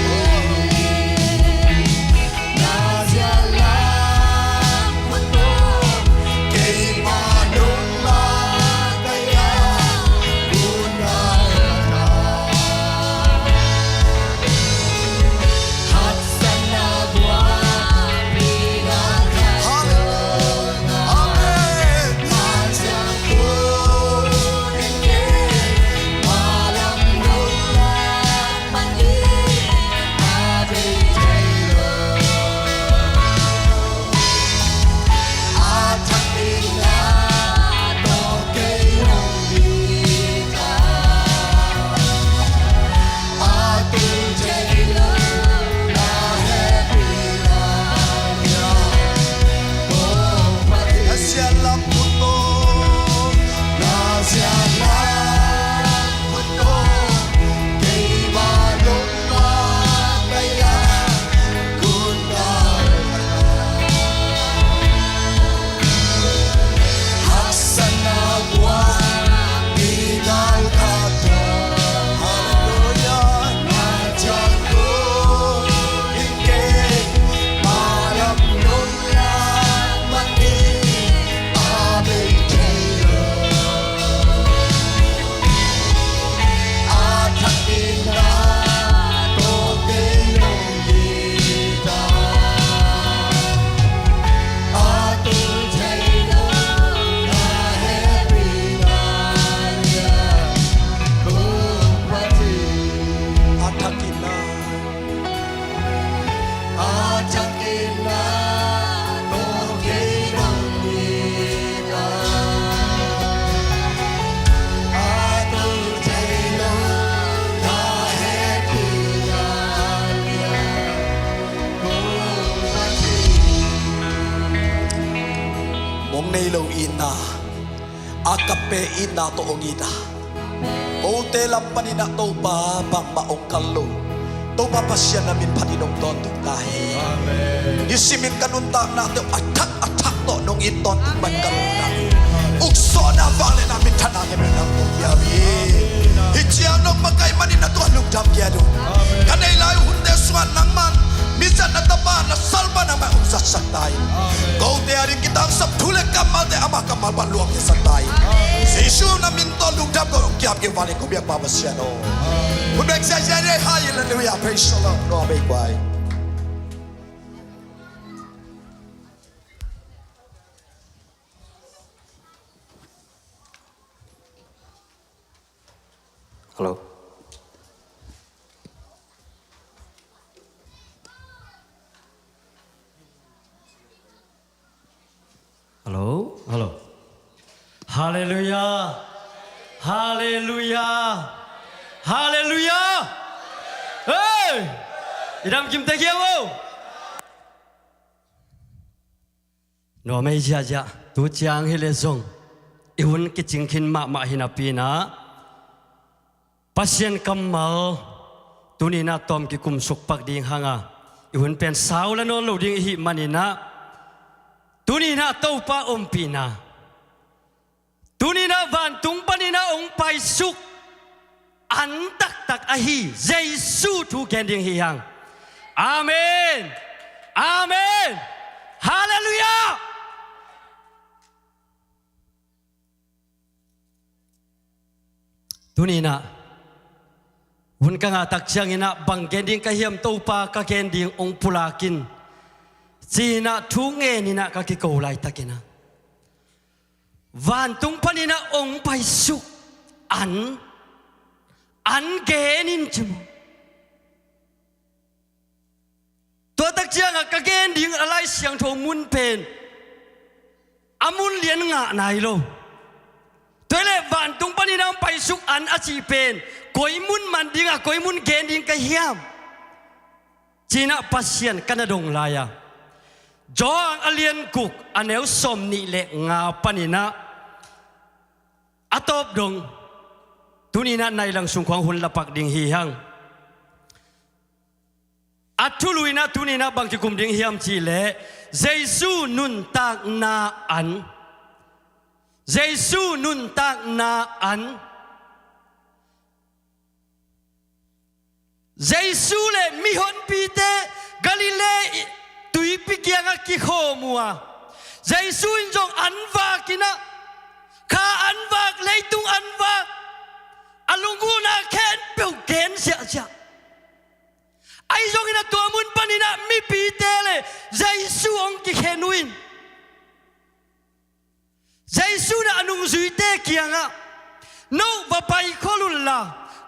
Mong nei lo itna, agape itna tawh hong it a, kote lam panin ah Topa bangmah hong kal lo. Topa Pasian na min phat in hong tawntung ta hi. Amen. Nisimin ka nuntaknate uh a thak a thak tawh nong it tawntung man ka lungdam hi. Uksawhna vangliatna minthanna ngem in nang kong pia uh hi. Hih ciang nong makaih manin na tua lungdam kiat uh. Ka neih lai hunte sungah nangman mizatna tapa na sal pan nangmah hong zatsak ta in. Kote a ding kitangsap thu le kammalte ama kammal pan luang kisa ta in. Jesu na min tawh lungdam ko, kiam kik vanglian ko biak pa Pasian aw. Hun bek ziahziah dei. Halleluiah. Praise the Lord. Lua bei kuai. Hello. Hello, hello. Halleluiah. Halleluiah. Halleluiah. Hey! I dam kim tek hiam aw? Nuam ei ziahziah. Tu ciang hi leh zong i hun kicing khin mahmah hi napi-in ah Pasian kammal tuni-in ah tawm kikum suk pak ding hang a, i hun pen sau la nawn lo ding i hih manin ah, tuni-in ah Topa ompihna, tuni-in ah vantung panin ah hong paisuk an taktak ahi Jesu thu gen ding hi hang. Amen. Amen. Halleluiah. Tuni-in ah Hun ka ngah tak cianginah bang gen ding ka hiam, Topa, ka gen ding hong pulak in, ci-inah thu ngeninah ka kiko laitakinah vantung paninah hong paisuk an, an gen in ci maw? Tua tak ciangah ka gen ding a Lai Siangtho mun pen a mun lian ngah nai lo. Tua hileh vantung paninah hong paisuk an a cih pen koi mun man dingah, koi mun gen ding ka hiam, ci-inah Pasian ka na dong lai-a, Johan a lian guk a neu sawm nih le nga paninah a tawp dong tuninah nailang sungkhuang hun lapak ding hi hang. A thulu inah tuninah bang kikum ding hiam cihleh, Jesu nuntakna an. Jesu nuntakna an. Jesu le mihonpite Galilee tuipi kiangah kikhawm uh a, Jesu in zong an vakinah, kha an vak, leitung an vak, a lunggulhna khempeuh gen ziahziah. Ahi zongin a tua mun paninah mipite le Jesu hong kikhen uh in, Jesu in a nungzuite kiangah, "No va paikhol unla,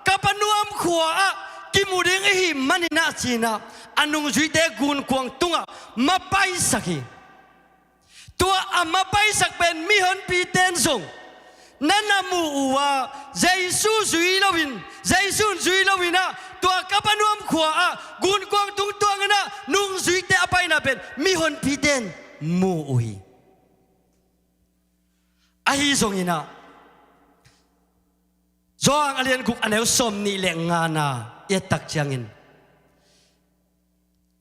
Kapernaum khua-ah kimu ding ihi maninah," ci-inah a nungzuite gunkuang tungah mapaisak hi. Tua a mapaisak pen mihonpite in zong na na mu uh a, Jesu zui loin, Jesu in zui loinah tua Kapernaum khua-ah gunkuang tung tuanginah nungzuite a paina pen mihonpite in mu uh hi. Ahi zonginah Johan a lian guk a neu sawm nih le ngana i et tak ciangin,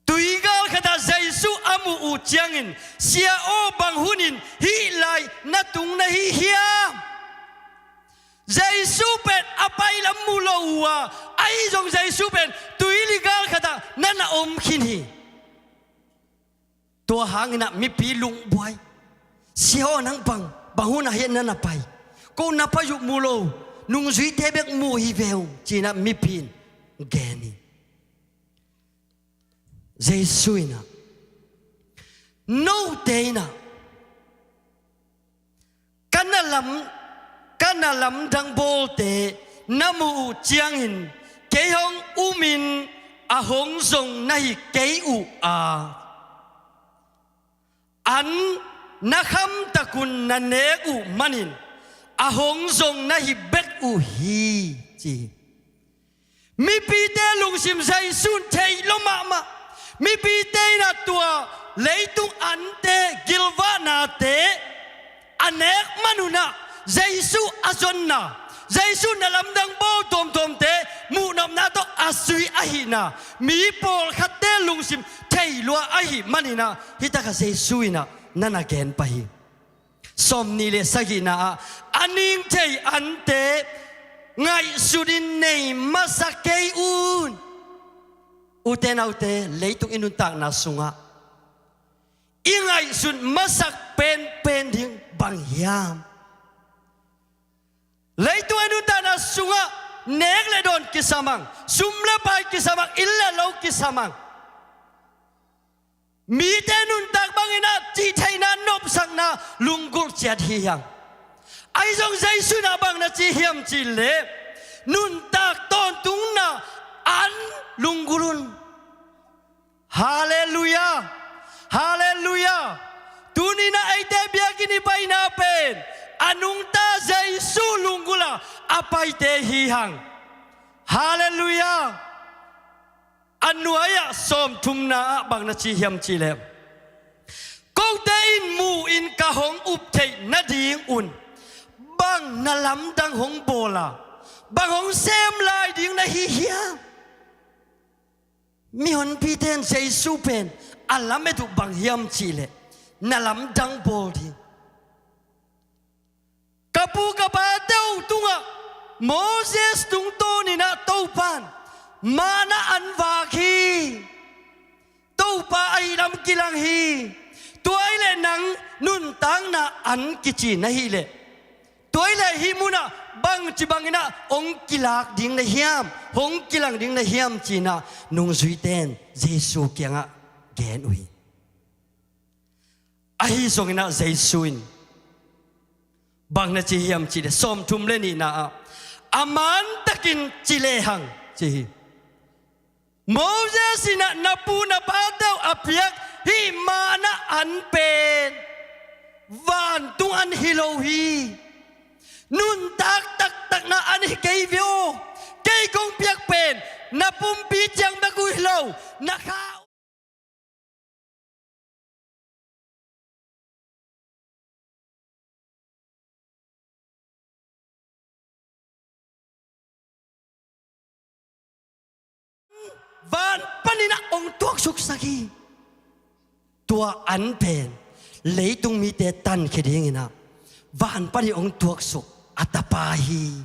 tui gal khatah Jesu a muh uh ciangin, "Sia aw, bang hunin hih lai na tung na hi hiam?" Jesu pen a pailam mu lo uh a, ahi zong Jesu pen tuili gal khatah na na om khin hi. Tua hanginah mipi lungbuai, "Sia aw, nang bang, bang hunah hiah na na pai? Ko na pai uh mu lo, nungzuite bek mu hi ve uh," ci-inah mipi in gen hi. Jesu inah, "Note inah ka na lam, ka na lamdang bawlte na muh uh ciangin kei hong umin a hong zong na hi kei uh a, an na khamtakun na nek uh manin a hong zong na hi bek uh hi," ci hi. Mipite lungsim Jesu in thei lo mahmah. Mipite inah tua leitung ante, gilvahnate a nek manunah Jesu a zonna, Jesu na lamdang bawl tuamtuamte muhnopna tawh a zui ahihna mi pawlkhatte lungsim thei lua ahih maninah hih takah Jesu inah na na gen pah hi. Sawm nih le sagihna ah, "A ning thei ante ngaihsutin nei masa kei un." Ute naute, leitung i nuntakna sungah i ngaihsut masak penpen ding bang hiam? Leitung i nuntakna sungah nek le dawn kisamang, sum le pai kisamang, inn le lo kisamang, mite nuntak banginah cihtheihna, nopsakna lunggulh ciat hi hiam? Ahi zong Jesu inah bang na ci hiam cihleh, nuntak tawntungna an lunggulh un. Halleluiah. Halleluiah. Tuninah eite biakinn i paina pen a nungta Jesu lunggulh a a paite hi hang. Halleluiah. A nuai-ah sawmthumna ah bang na ci hiam cihleh, "Kote in mu-in ka hong up theih nadingun bang na lamdang hong bawl a, bang hong sem lai ding na hi hiam?" Mihonpite in Jesu pen a lamet uh bang hiam cihleh, na lamdang bawl ding. Ka pu ka pate uh tungah Moses tungtawninah Topa in manna an vak hi. Topa ahih lam kilang hi. Tua hileh nang nuntakna an kici na hileh, Tua hileh hih munah bangci banginah hong kilak ding na hiam, hong kilang ding na hiam cinah nungzuite in Jesu kiangah gen uh hi. Ahi zonginah Jesu in bang na ci hiam cihleh, sawmthum le nihna ah, a mantakin ci lehang ci hi. Moses inah na pu na pate uh a piak hih manna an pen vantung an hi lo hi. Nuntak taktakna an hi kei ve aw. Kei kong piak pen na pumpi ciang bek uh hi lo, na kha van paninah hong tuaksuksak hi. Tua an pen leitung mite tankhia dinginah van panin hong tuaksuk a tapa hi.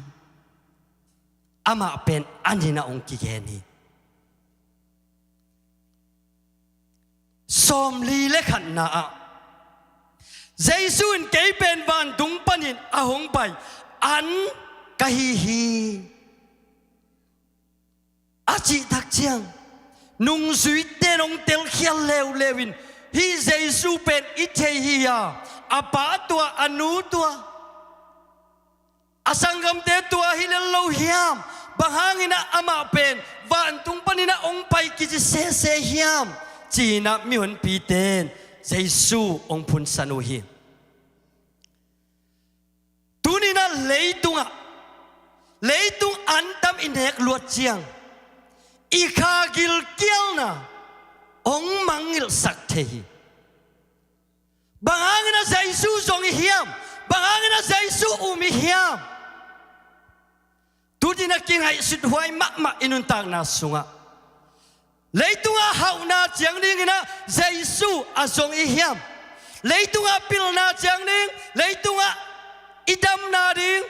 Amah pen an inah hong kigen hi. Sawmli le khatna ah Jesu in kei pen vantung panin a hong pai an ka hi hi. A cihtak ciang nungzuite in hong telkhial leuleu in hih Jesu pen i thei hi a, a pa tua, a nu tua, a sanggamte tua hi lel lo hiam? Bang hanginah amah pen vantung paninah hong pai kici sese hiam? Cinah mihonpite in Jesu hong phunsan uh hi. Tuninah leitungah, leitung antam i nek luat ciang i kha gilkialna hong mangngilhsak thei hi. Bang hanginah Jesu zong i hiam? Bang hanginah Jesu um i hiam? Tuninah kingaihsut huai mahmah i nuntakna sungah. Leitungah hauhna ciang dinginah Jesu a zong i hiam? Leitungah pilna ciang ding, leitungah i damna ding,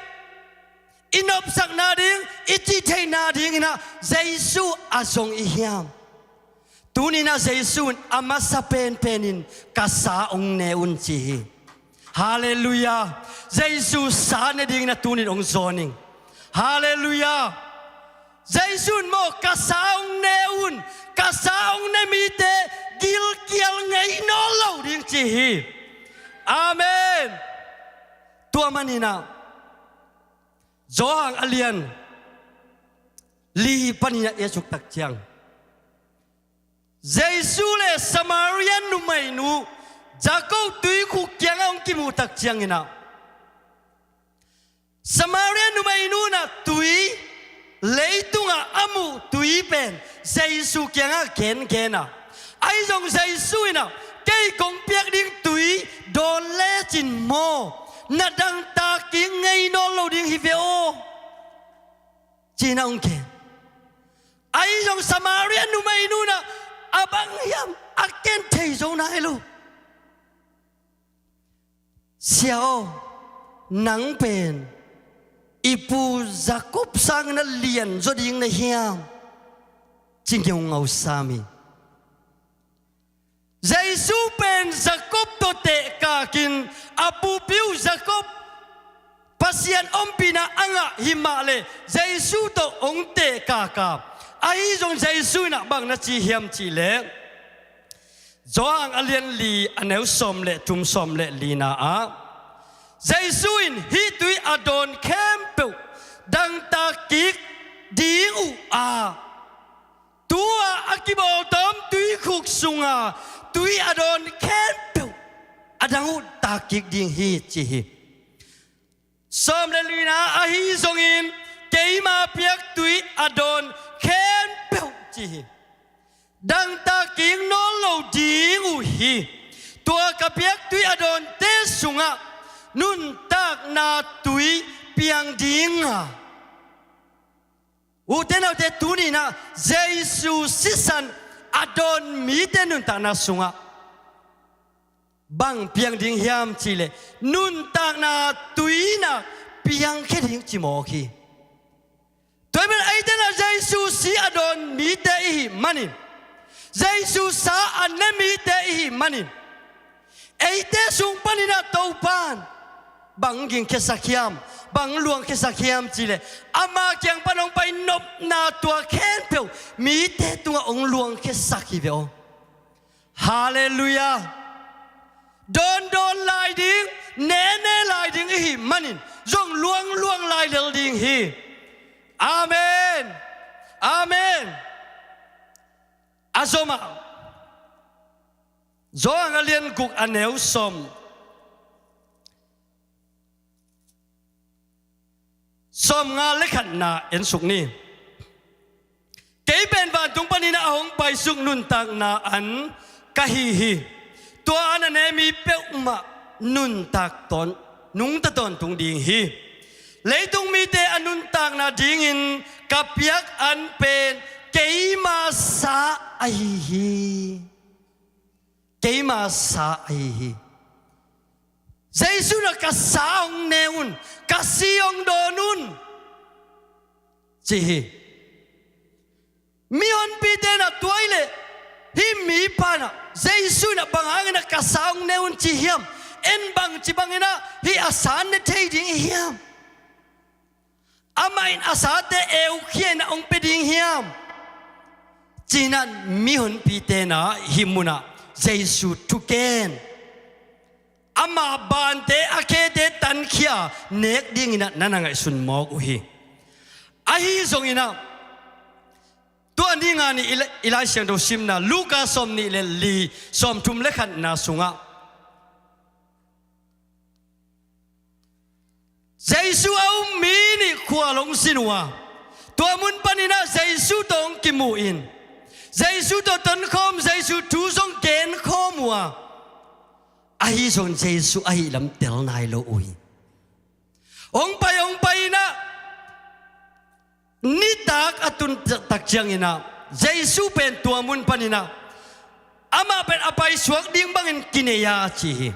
i nopsakna ding, i cihtheihna dinginah Jesu a zong i hiam? Tuninah Jesu in a masa penpenin ka sa hong ne un ci hi. Halleluiah. Jesu sa ne dinginah tunin hong zawn ing. Halleluiah. Jesu in maw ka sa hong ne un, ka sa hong ne mite gilkial ngei nawn lo ding ci hi. Amen. Tua maninah Johan a lian li paninah i a suktak ciang Jesu le Samaria numeinu Jakob tuikhuk kiangah hong kimuhtak cianginah Samaria numeinu inah tui, leitungah a muh tui pen Jesu kiangah gengen a, ahi zong Jesu inah kei kong piak ding tui dawn lecin maw na dangtak kik ngei nawn lo ding hi ve aw. Cinah hong gen. Ahi zong Samaria numeinu inah a bang hiam a ken thei zo nai lo. Sia aw, nang pen i pu Jakob sangin a lian zaw ding na hiam? Ci ngeungau sam hi. Jesu pen Jakob tawh tehkakin a pupi uh Jakob Pasian ompihna a ngah hi mah leh Jesu tawh hong tehkaka. Ahi zong Jesu inah bang na ci hiam cihleh Johan a lian li a neu sawm le thum, sawm le lina ah Jesu in hih tui a dawn khempeuh dangtak kik ding uh a, tua a kibawltawm tuikhuk sunga tui a dawn khempeuh a dang uh tak kik ding hi ci hi. Sawm le lina, ahi zongin keima piak tui a dawn khempeuh ci hi. Dangtak kik nawn lo ding uh hi. Tua ka piak tui a dawnte sungah nuntakna tui piang ding a. Ute naute, tuninah Jesu sisan a dawn mite nuntakna sungah bang piang ding hiam cihleh nuntakna tuinak piangkhia ding ci mawk hi. Tua hi manin eite inah Jesu si a dawn mite i hih manin, Jesu sa a ne mite i hih manin, eite sung paninah Topan Bang gingkhiasak hiam, bang luangkhiasak hiam cih leh, ama kiang pan hong pai nopna tua khempeuh mite tungah hong luangkhiasak hi ve aw. Halleluiah. Dawndawn lai ding, nene lai ding i hih manin zong luangluang lai lel ding hi. Amen. Amen. A zomah, Johan a lian guk a neu sawm, sawmnga le khatna en suk ni. Kei pen vantung panin a hong paisuk nuntakna an ka hi hi. Tua an a ne mi peuhmah nuntak tawn, nungta tawntung ding hi. Leitung mite a nuntakna dingin ka piak an pen keima sa ahi hi. Keima sa ahi hi. Jesu in ah ka sa hong ne un, ka si hong dawn un, ci hi. Mihonpite in ah tua ahih leh hih mipa in ah, Jesu in ah bang hangin ah ka sa hong ne un ci hiam? En bangci bangin ah hih a sa ne thei ding i hiam? Amah in a sate eukhia in ah hong pia ding hiam? Ci-in ah mihonpite in ah hih munah Jesu thugen, ama bante a khete tankhia nek dingin ah na na ngaihsun mawk uh hi. Ahi zongin ah tua ni nga ni i Lai, i Lai Siangtho simna Luka sawm nih le li, sawm thum le khatna sungah Jesu a um mi nih khual hong sin uh a, tua mun panin ah Jesu tawh hong kimu in, Jesu tawh tonkhawm, Jesu thu zong genkhawm uh a, ahi zongin Jesu ahih lam tel nai lo uh hi. Hong pai, hong pai in ah nitak a tun tak ciangin ah Jesu pen tua mun panin ah amah pen a paisuak ding bangin kinei a ci hi.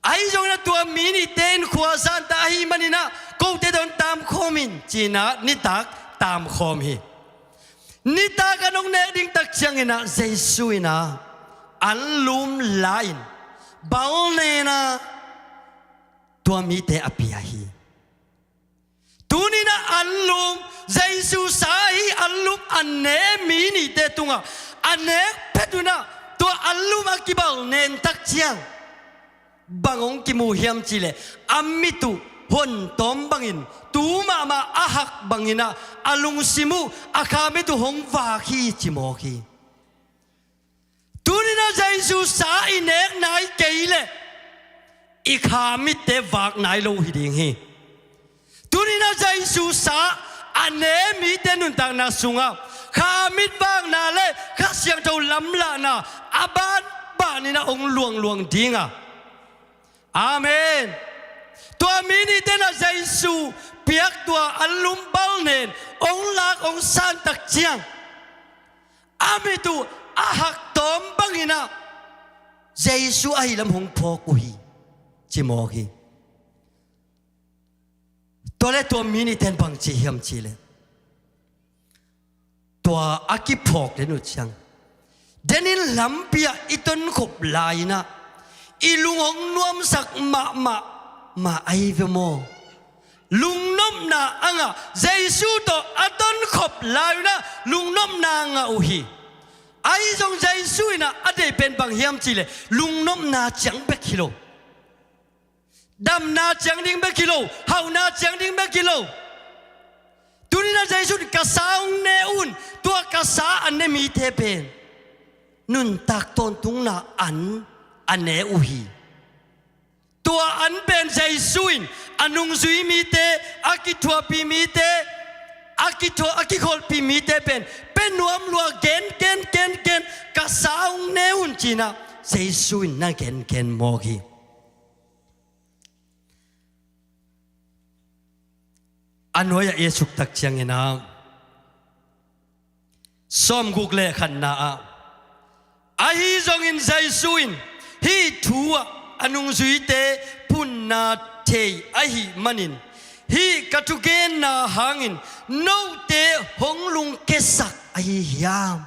Ahi zongin ah tua mi nihte in khua zanta ahih manin ah kote tawh hong taamkhawm in ci-in ah nitak taamkhawm hi. Nitak an hong nek ding tak ciangin ah Jesu in ah anlum la-in bal nen a tua mite a pia hi. Tuni-in ah anlum, Jesu sa ahi anlum a ne mi nihte tungah a nek phet un ah tua anlum a kibal nen tak ciang bang hong kimu hiam cih leh, a mit uh hon tawm bangin, tu mahmah a hak bangin ah, a lungsim uh, a kha mit uh hong vak hi ci mawk hi. Tuni-in ah Jesu sa i nek nai kei leh i kha mitte vak nai lo hi ding hi. Tuni-in ah Jesu sa a ne mite nuntakna sungah kha mit vakna le Kha Siangtho lamlahna a banbanin ah hong luangluang ding a. Amen. Tua mi nihte in ah Jesu piak tua anlum bal nen hong lak hong san tak ciang a mit uh a hak tawm bangin ah Jesu ahih lam hong phawk uh hi ci mawk hi. Tua leh tua mi nihte in bang ci hiam cih leh, tua a kiphawk den uh ciang, den in lampi ah i tonkhop lai-in ah i lung hong nuamsak mahmah mah ahi ve maw? Lungnopna a ngah, Jesu tawh a tonkhop lai-un ah lungnopna ngah uh hi. Ahi zong Jesu in ah a deih pen bang hiam cih leh, lungnopna ciang bek hi lo, damna ciang ding bek hi lo, hauhna ciang ding bek hi lo. Tuni-in ah Jesu in ka sa hong ne un, tua ka sa a ne mite pen nuntak tawntungna an a ne uh hi. Tua an pen Jesu in a nungzui mite, a kithuahpih mite, a kithuah, a kikholhpih mite pen pia nuam lua, gen, gen, gen, gen, ka sa hong ne un ci-in ah Jesu in na gen, gen mawk hi. A nuai-ah i suk tak ciangin ah, sawmguk le khatna ah, ahi zongin Jesu in hih thu ah a nungzuite phunna thei ahih manin, hih ka thugenna hangin note hong lungkiasak ahi hiam?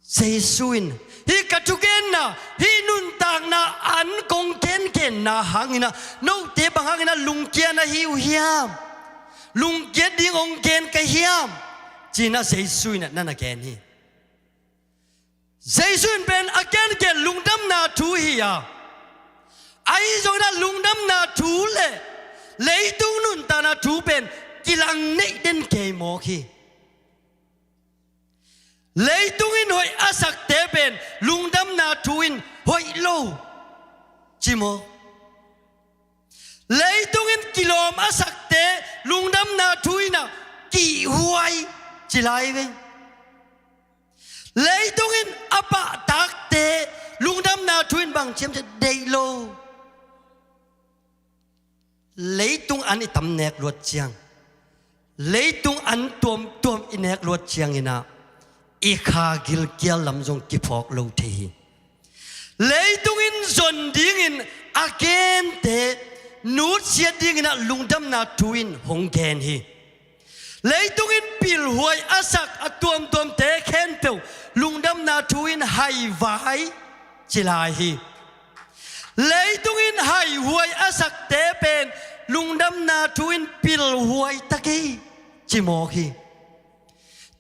Jesu in hih ka thugen Hih nuntakna an kong gengenna hangin ah note bang hangin ah lungkia na hi uh hiam? Lungkia ding hong gen ka hiam? Ci-in ah Jesu in ah na na gen hi. Jesu in pen a gengen lungdamna thu hi a, ahi zongin ah lungdamna thu le leitung nuntakna thu pen kilang neih den kei mawk hi. Leitung in hoih a sakte pen lungdamna thu in hoih lo ci mawk. Leitung in kilawm a sakte lungdamna thu in ah kihhuai ci lai ve. Leitung in a pahtakte lungdamna thu in bang ci hiam cih leh deih lo. Leitung an i tam nek luat ciang, leitung an tuamtuam i nek luat ciangin ah i kha gilkial lam zong kiphawk lo thei hi. Leitung in zon dingin a gente nutsiat dingin ah lungdamna thu in hong gen hi. Leitung in pilhuai a sak a tuamtuamte khempeuh lungdamna thu in haivai ci lai hi. Leitung in haihuai a sakte pen lungdamna thu in pilhuai ta kei ci mawk hi.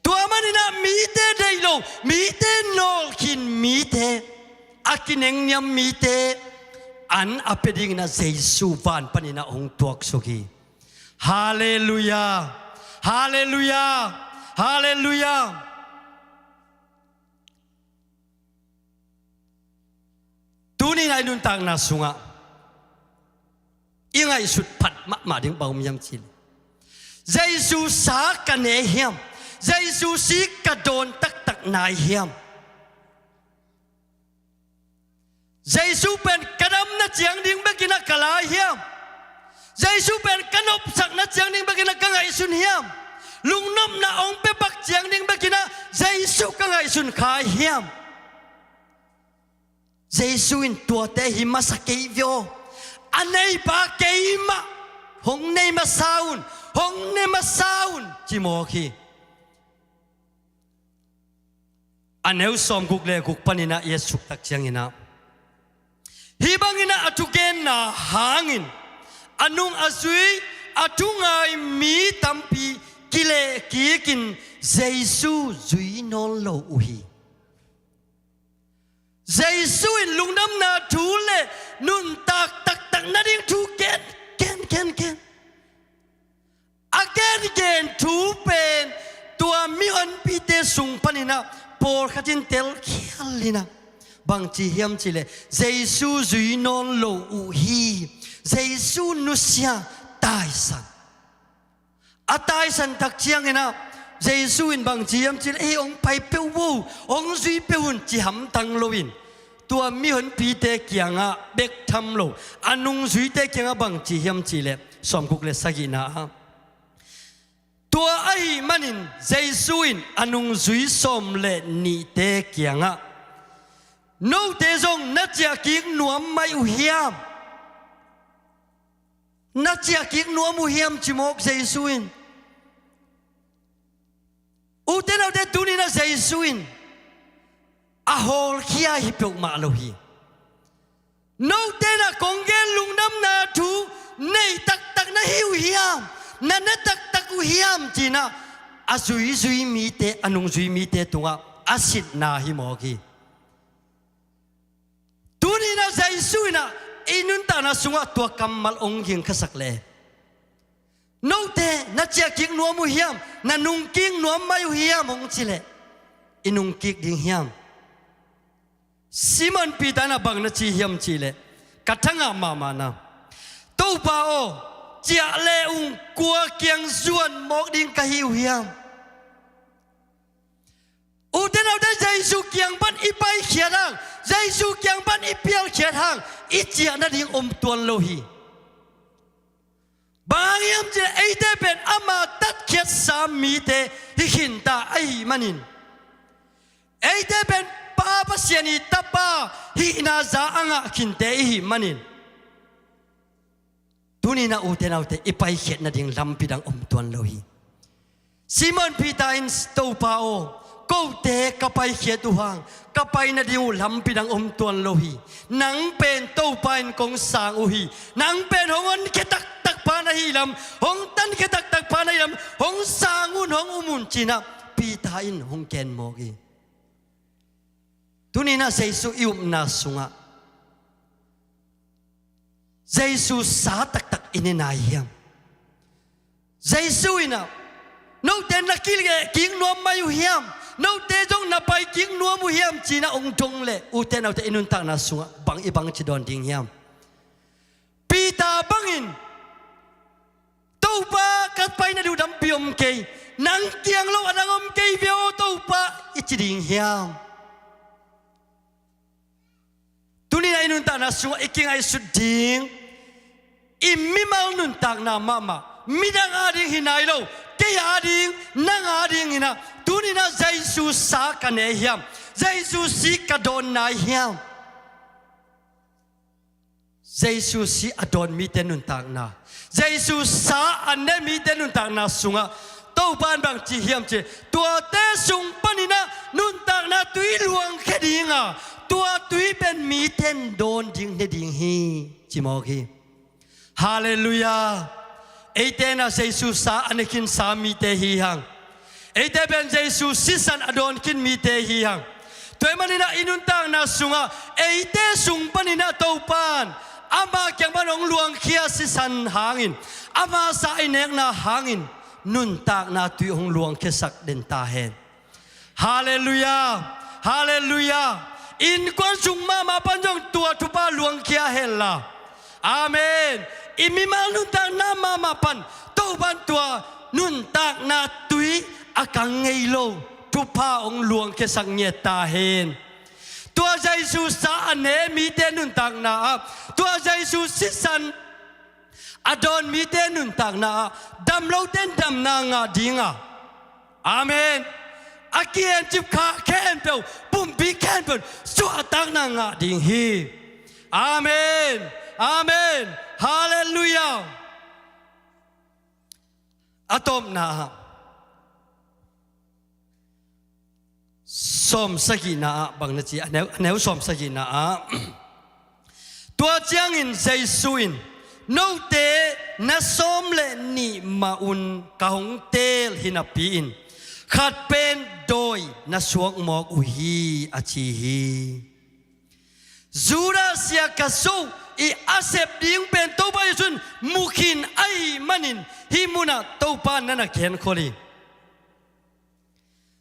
Tua manin ah mite deih lo, mite nawlkhin, mite a kinengniam, mite an a pia dingin ah Jesu van panin ah hong tuaksuk hi. Halleluiah. Halleluiah. Halleluiah. Tuni-in ah i nuntakna sungah i ngaihsut phat mahmah ding bang om hiam cih leh, Jesu sa ka ne hiam? Jesu si ka dawn taktak nai hiam? Jesu pen ka damna ciang ding bekin ah ka la hiam? Jesu pen ka nopsakna ciang ding bekin ah ka ngaihsun hiam? Lungnopna hong pia pak ciang ding bekin ah Jesu ka ngaihsun kha hiam? Jesu in tuate hi masa kei ve aw, a neipa keimah hong nei masa un, hong nei masa un ci mawk hi. A neu sawmguk le guk panin ah i et suk tak ciangin ah, hih bangin ah a thugenna hangin a nung a zui, a thungai mi tampi kilehkik in Jesu zui nawn lo uh hi. Jesu in lungdamna thu le nuntak taktak nading thu gen, gen, gen, gen. A gengen thu pen tua mihonpite sung panin ah pawlkhat in telkhial in ah bang ci hiam cih leh, Jesu zui nawn lo uh hi. Jesu nusia, taisan. A taisan tak ciangin ah Jesu in bang ci hiam cih leh, "Ei, hong pai peuh un, hong zui peuh un," ci hamtang loin tua mihonpite kiangah bek tham lo, a nungzuite kiangah bang ci hiam cih leh, sawmguk le sagihna ah, tua ahih manin Jesu in a nungzui sawm le nihte kiangah, "Note zong na ciahkik nuam mai uh hiam? Na ciahkik nuam uh hiam?" ci mawk Jesu in. Ute naute, tuni-in ah Jesu in a hawlkhia hi peuhmah lo hi. Note in ah kong gen lungdamna thu nei taktak na hi uh hiam? Na ne taktak uh hiam? Ci-in ah a zuizui mite, a nungzui mite tungah a sitna hi mawk hi. Tuni-in ah Jesu in ah i nuntakna sungah tua kammal hong ging khasak leh, "Note na ciahkik nuam uh hiam? Na nungkik nuam mai uh hiam?" hong cih leh, i nungkik ding hiam? Simon Peter in ah bang na ci hiam cih leh, ka thangah mahmahna, "Topa aw, ciah le ung, kua kiang zuan mawk ding ka hi uh hiam?" Ute naute, Jesu kiang pan i paikhiat hang, Jesu kiang pan i pialkhiat hang, i ciah nading om tuan lo hi. Bang hang hiam cih leh eite pen ama tatkhiatsa mite hi khinta ahih manin, eite pen Pa Pasian i Tapa hihna za a ngah khinte i hih manin, tuni-in ah ute naute, i paikhiat nading lampi dang om tuan lo hi. Simon Peter in, "Topa aw, Kote ka paikhiat uh hang, ka pai nading uh lampi dang om tuan lo hi. Nang pen Topa in kong sang uh hi. Nang pen hong honkhia taktak pa na hi lam, hong tankhia taktak pa na hi lam, hong sang un, hong um un ci-in ah Peter in hong ken mawk hi. Tuni-in ah Jesu i upna sungah Jesu sa taktak i ne nai hiam? Jesu in ah, note na ki, kik nuam mai uh hiam? Note zong na pai kik nuam uh hiam? Ci-in ah hong dong leh, ute naute, i nuntakna sungah bang i bangci dawn ding hiam? Peter bangin, Topa, ka pai nading uh lampi om kei, nang kiang lo a dang om kei ve aw Topa, i ci ding hiam? Tuni-in ah i nuntakna sungah i kingaihsut ding, i mimal nuntakna mahmah, midang ading hi nai lo, kei ading, nang adingin ah, tuni-in ah Jesu sa ka ne hiam? Jesu si ka dawn nai hiam? Jesu si a dawn mite nuntakna, Jesu sa a ne mite nuntakna sungah Topa in bang ci hiam cih leh, tuate sung panin ah nuntakna tui luangkhia ding a, tua tui pen mite in dawn ding, ne ding hi, ci mawk hi. Halleluiah. Eite in ah Jesu sa a ne khinsa mite hi hang. Eite pen Jesu sisan a dawn khin mite hi hang. Tua ahih manin ah i nuntakna sungah eite sung panin ah Topa in ama kiang pan hong luangkhia sisan hangin, ama sa i nekna hangin nuntakna tui hong luangkhiasak den ta hen. Halleluiah. Halleluiah. Innkuan sung mahmah pan zong tua thupha luangkhia hen la. Amen. I mimal nuntakna mahmah pan Topa in tua nuntakna tui a kang ngei lo thupha hong luangkhiasak ngiat ta hen. Tua Jesu sa a ne mite nuntakna ah, tua Jesu sisan a dawn mite nuntakna ah, dam lote in damna ngah ding a, amen, a kiencip kha khempeuh, pumpi khempeuh in suahtakna ngah ding hi. Amen. Amen. Halleluiah. A tawpna ah, sawmsagihna ah bang na ci, a neu, a neu sawmsagihna ah, tua ciangin Jesu in, note na sawm le nih mah un ka hong teel hi napi-in, khat pen dawi na suak mawk uh hi, a ci hi. Judas Iskariot i a sep ding pen Topa Jesu in mu khin ahih manin hih munah Topa in na na genkhol hi.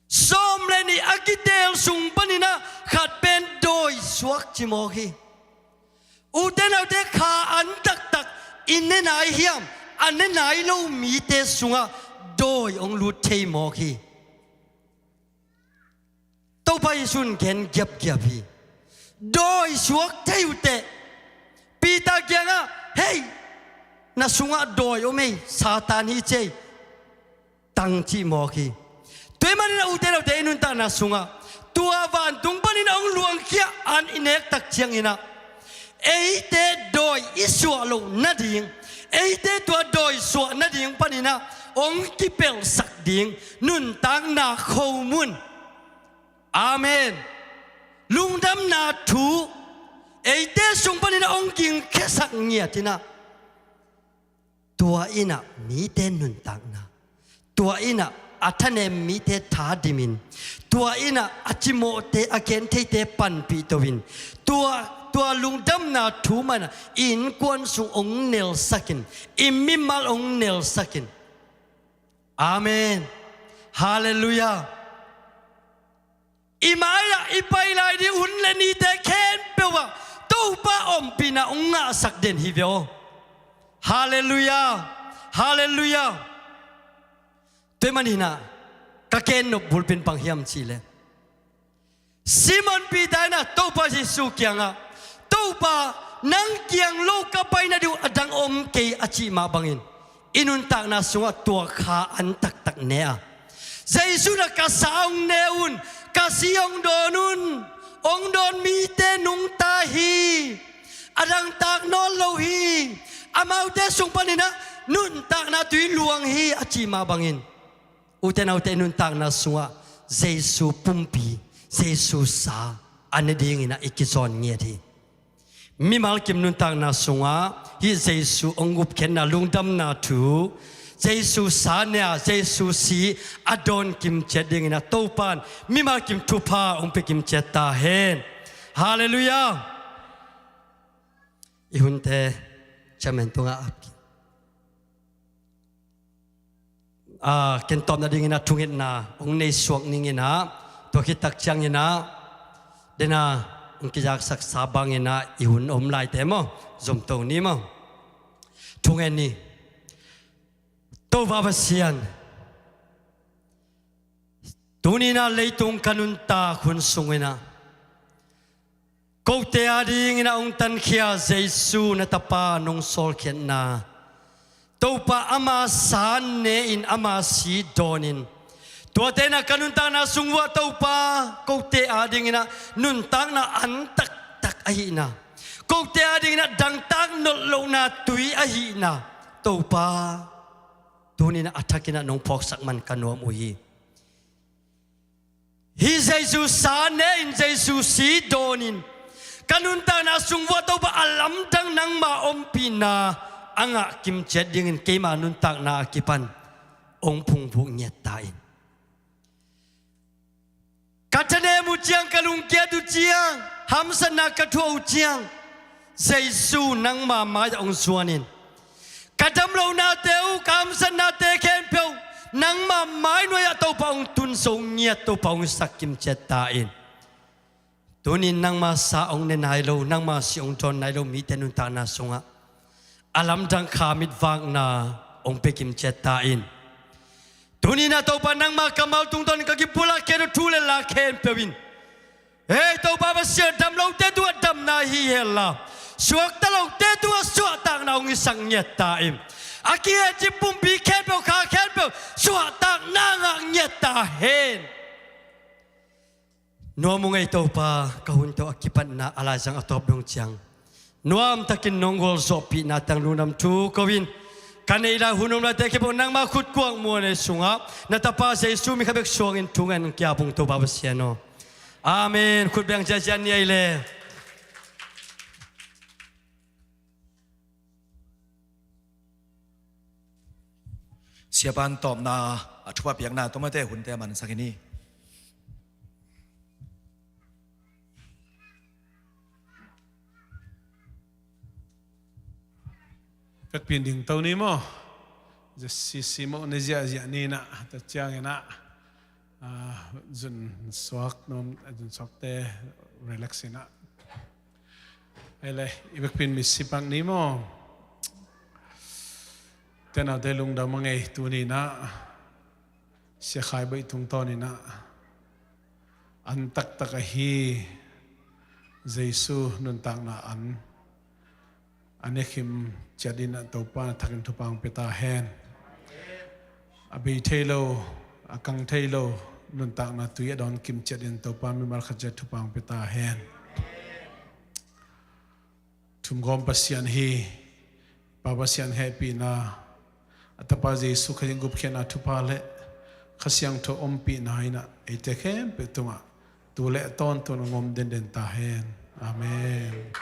Sawm le nih a kiteel sung panin ah khat pen dawi suak ci mawk hi. Ute naute, kha an taktak i ne nai hiam? A ne nai lo mite sungah dawi hong lut thei mawk hi. Topa Jesu in gen giapgiap hi. Dawi suak thei uh teh, Peter kiangah, "Hei, na sungah dawi om ei, Satan hi cei," tang cih mawk hi. Tua ahih manin ah ute naute, i nuntakna sungah tua vantung panin ah hong luangkhia an i nek tak ciangin ah, eite dawi i suah loh nading, eite tua dawi suah nading panin ah hong kipelhsak ding nuntakna khomun, amen, lungdamna thu eite sung panin ah hong gingkhiasak ngiat in ah, tua in ah mite nuntakna, tua in ah a thanem mite tha dimin, tua in ah a cimawhte, a gentheite panpih to-in, tua, tua lungdamna thu mah in ah i innkuan sung hong nelsak in, i mimal hong nelsak in. Amen. Halleluiah. I mai-ah i pai lai ding hun le nite khempeuh ah Topa ompihna hong ngahsak den hi ve aw. Halleluiah. Halleluiah. Tua ahih manin ah ka gen nop bulpi in bang hiam cih leh, Simon Peter in ah Topa Jesu kiangah, "Topa, nang kiang lo ka pai nading uh a dang om kei," a cih mah bangin i nuntakna sungah tua kha an taktak ne a, Jesu in ah, "Ka sa hong ne un, ka si hong dawn un, hong dawn mite nungta hi, a dangtak nawn lo hi, amaute sung panin ah nuntakna tui luang hi," a cih mah bangin, ute naute, i nuntakna sungah Jesu pumpi, Jesu sa a ne dinginah i kizawn ngiat hi. Mimal kim nuntakna sungah hih Jesu hong gupkhiatna lungdamna thu, Jesu sa ne-a Jesu si a dawn kimciat dinginah Topa'n mimal kim thupha hong pia kimciat ta hen. Halleluiah. I hunte chairman tungah ap kik. Ken tawpna dinginah thungetna hong nei suak ninginah, tua khit tak cianginah dena hong kizaksaksa banginah i hun om laite maw, zomto ni maw. Thungen ni. Topa Pasian, tuninah leitung ka nuntak hun sunginah kote adinginah hong tankhia Jesu na tapa nong sawlkhiatna, Topa ama sa ne-in ama si dawnin, tuate inah ka nuntakna sung uah Topa kote adinginah nuntakna an taktak ahihna, kote adinginah dangtak nolh lohna tui ahihna, Topa tuninah a thakinah nong phawksak man ka nuam uh hi. Hih Jesu sa ne-in Jesu si dawnin ka nuntakna sung uah Topa a lamdang nangma ompihna a ngah kimciat dingin keima nuntakna a kipan hong phungvuh ngiat ta in. Ka thanem uh ciang, ka lungkiat uh ciang, hamsatna ka thuah uh ciang Jesu nangma mai-ah hong zuanin, ka damlohnate uh, ka hamsatnate khempeuh nangma mai nuai-ah Topa hong tun zo ngiat, Topa hong sak kimciat ta in. Tunin nangma sa hong ne nai lo, nangma si hong dawn nai lo mite nuntakna sungah a lamdang kha mitvakna hong pia kimciat ta in. Tuninah Topa nangma kammal tungtawnin ka kipulak khe thu le la khempeuh in, hei Topa Pasian, damlote tungah damna hi henla, suakta lote tungah suahtakna hong hisak ngiat ta in. A kiheci pumpi khempeuh, kha khempeuh suahtakna ngah ngiat ta hen. Nuam ung ei Topa, ka hun tawh a kipatna a laizang a tawp dong ciang nuamtakin nong gualzawhpihna tang lungdam thu ko-in, ka neih lai hun om laite khempeuh nangma khutkuak muanei sungah na tapa Jesu min khat bek suangin thungen kiap ung Topa Pasian aw. Amen. Khut beng ziahziah ni ei le. Siapa'n tawpna a thupha piakna tawmate hunte a mansak hi ni. Vekpi in dingto ni maw? Ziah sisi maw, ni ziahziah ni inah, tua cianginah zunsuak nuam, zunsuakte relax inah. Ei le, i vekpi in misi pak ni maw? Tenaute lungdam a ngei tuninah Sia Khai Bawi tungtawninah an taktak ahi Jesu nuntakna an a nekhim ciat inah Topa na thakin thupha hong pia ta hen. A bei thei lo, a kang thei lo nuntakna tui a dawn kimciat in Topa mimal khat ciat thupha hong pia ta hen. Thumgawm Pasian hi. Pa Pasian hehpihna, a Tapa Jesu Khazih gupkhiatna thupha le Kha Siangtho ompihna inah eite khempeuh tungah tu le a tawntung a ngom denden ta hen. Amen.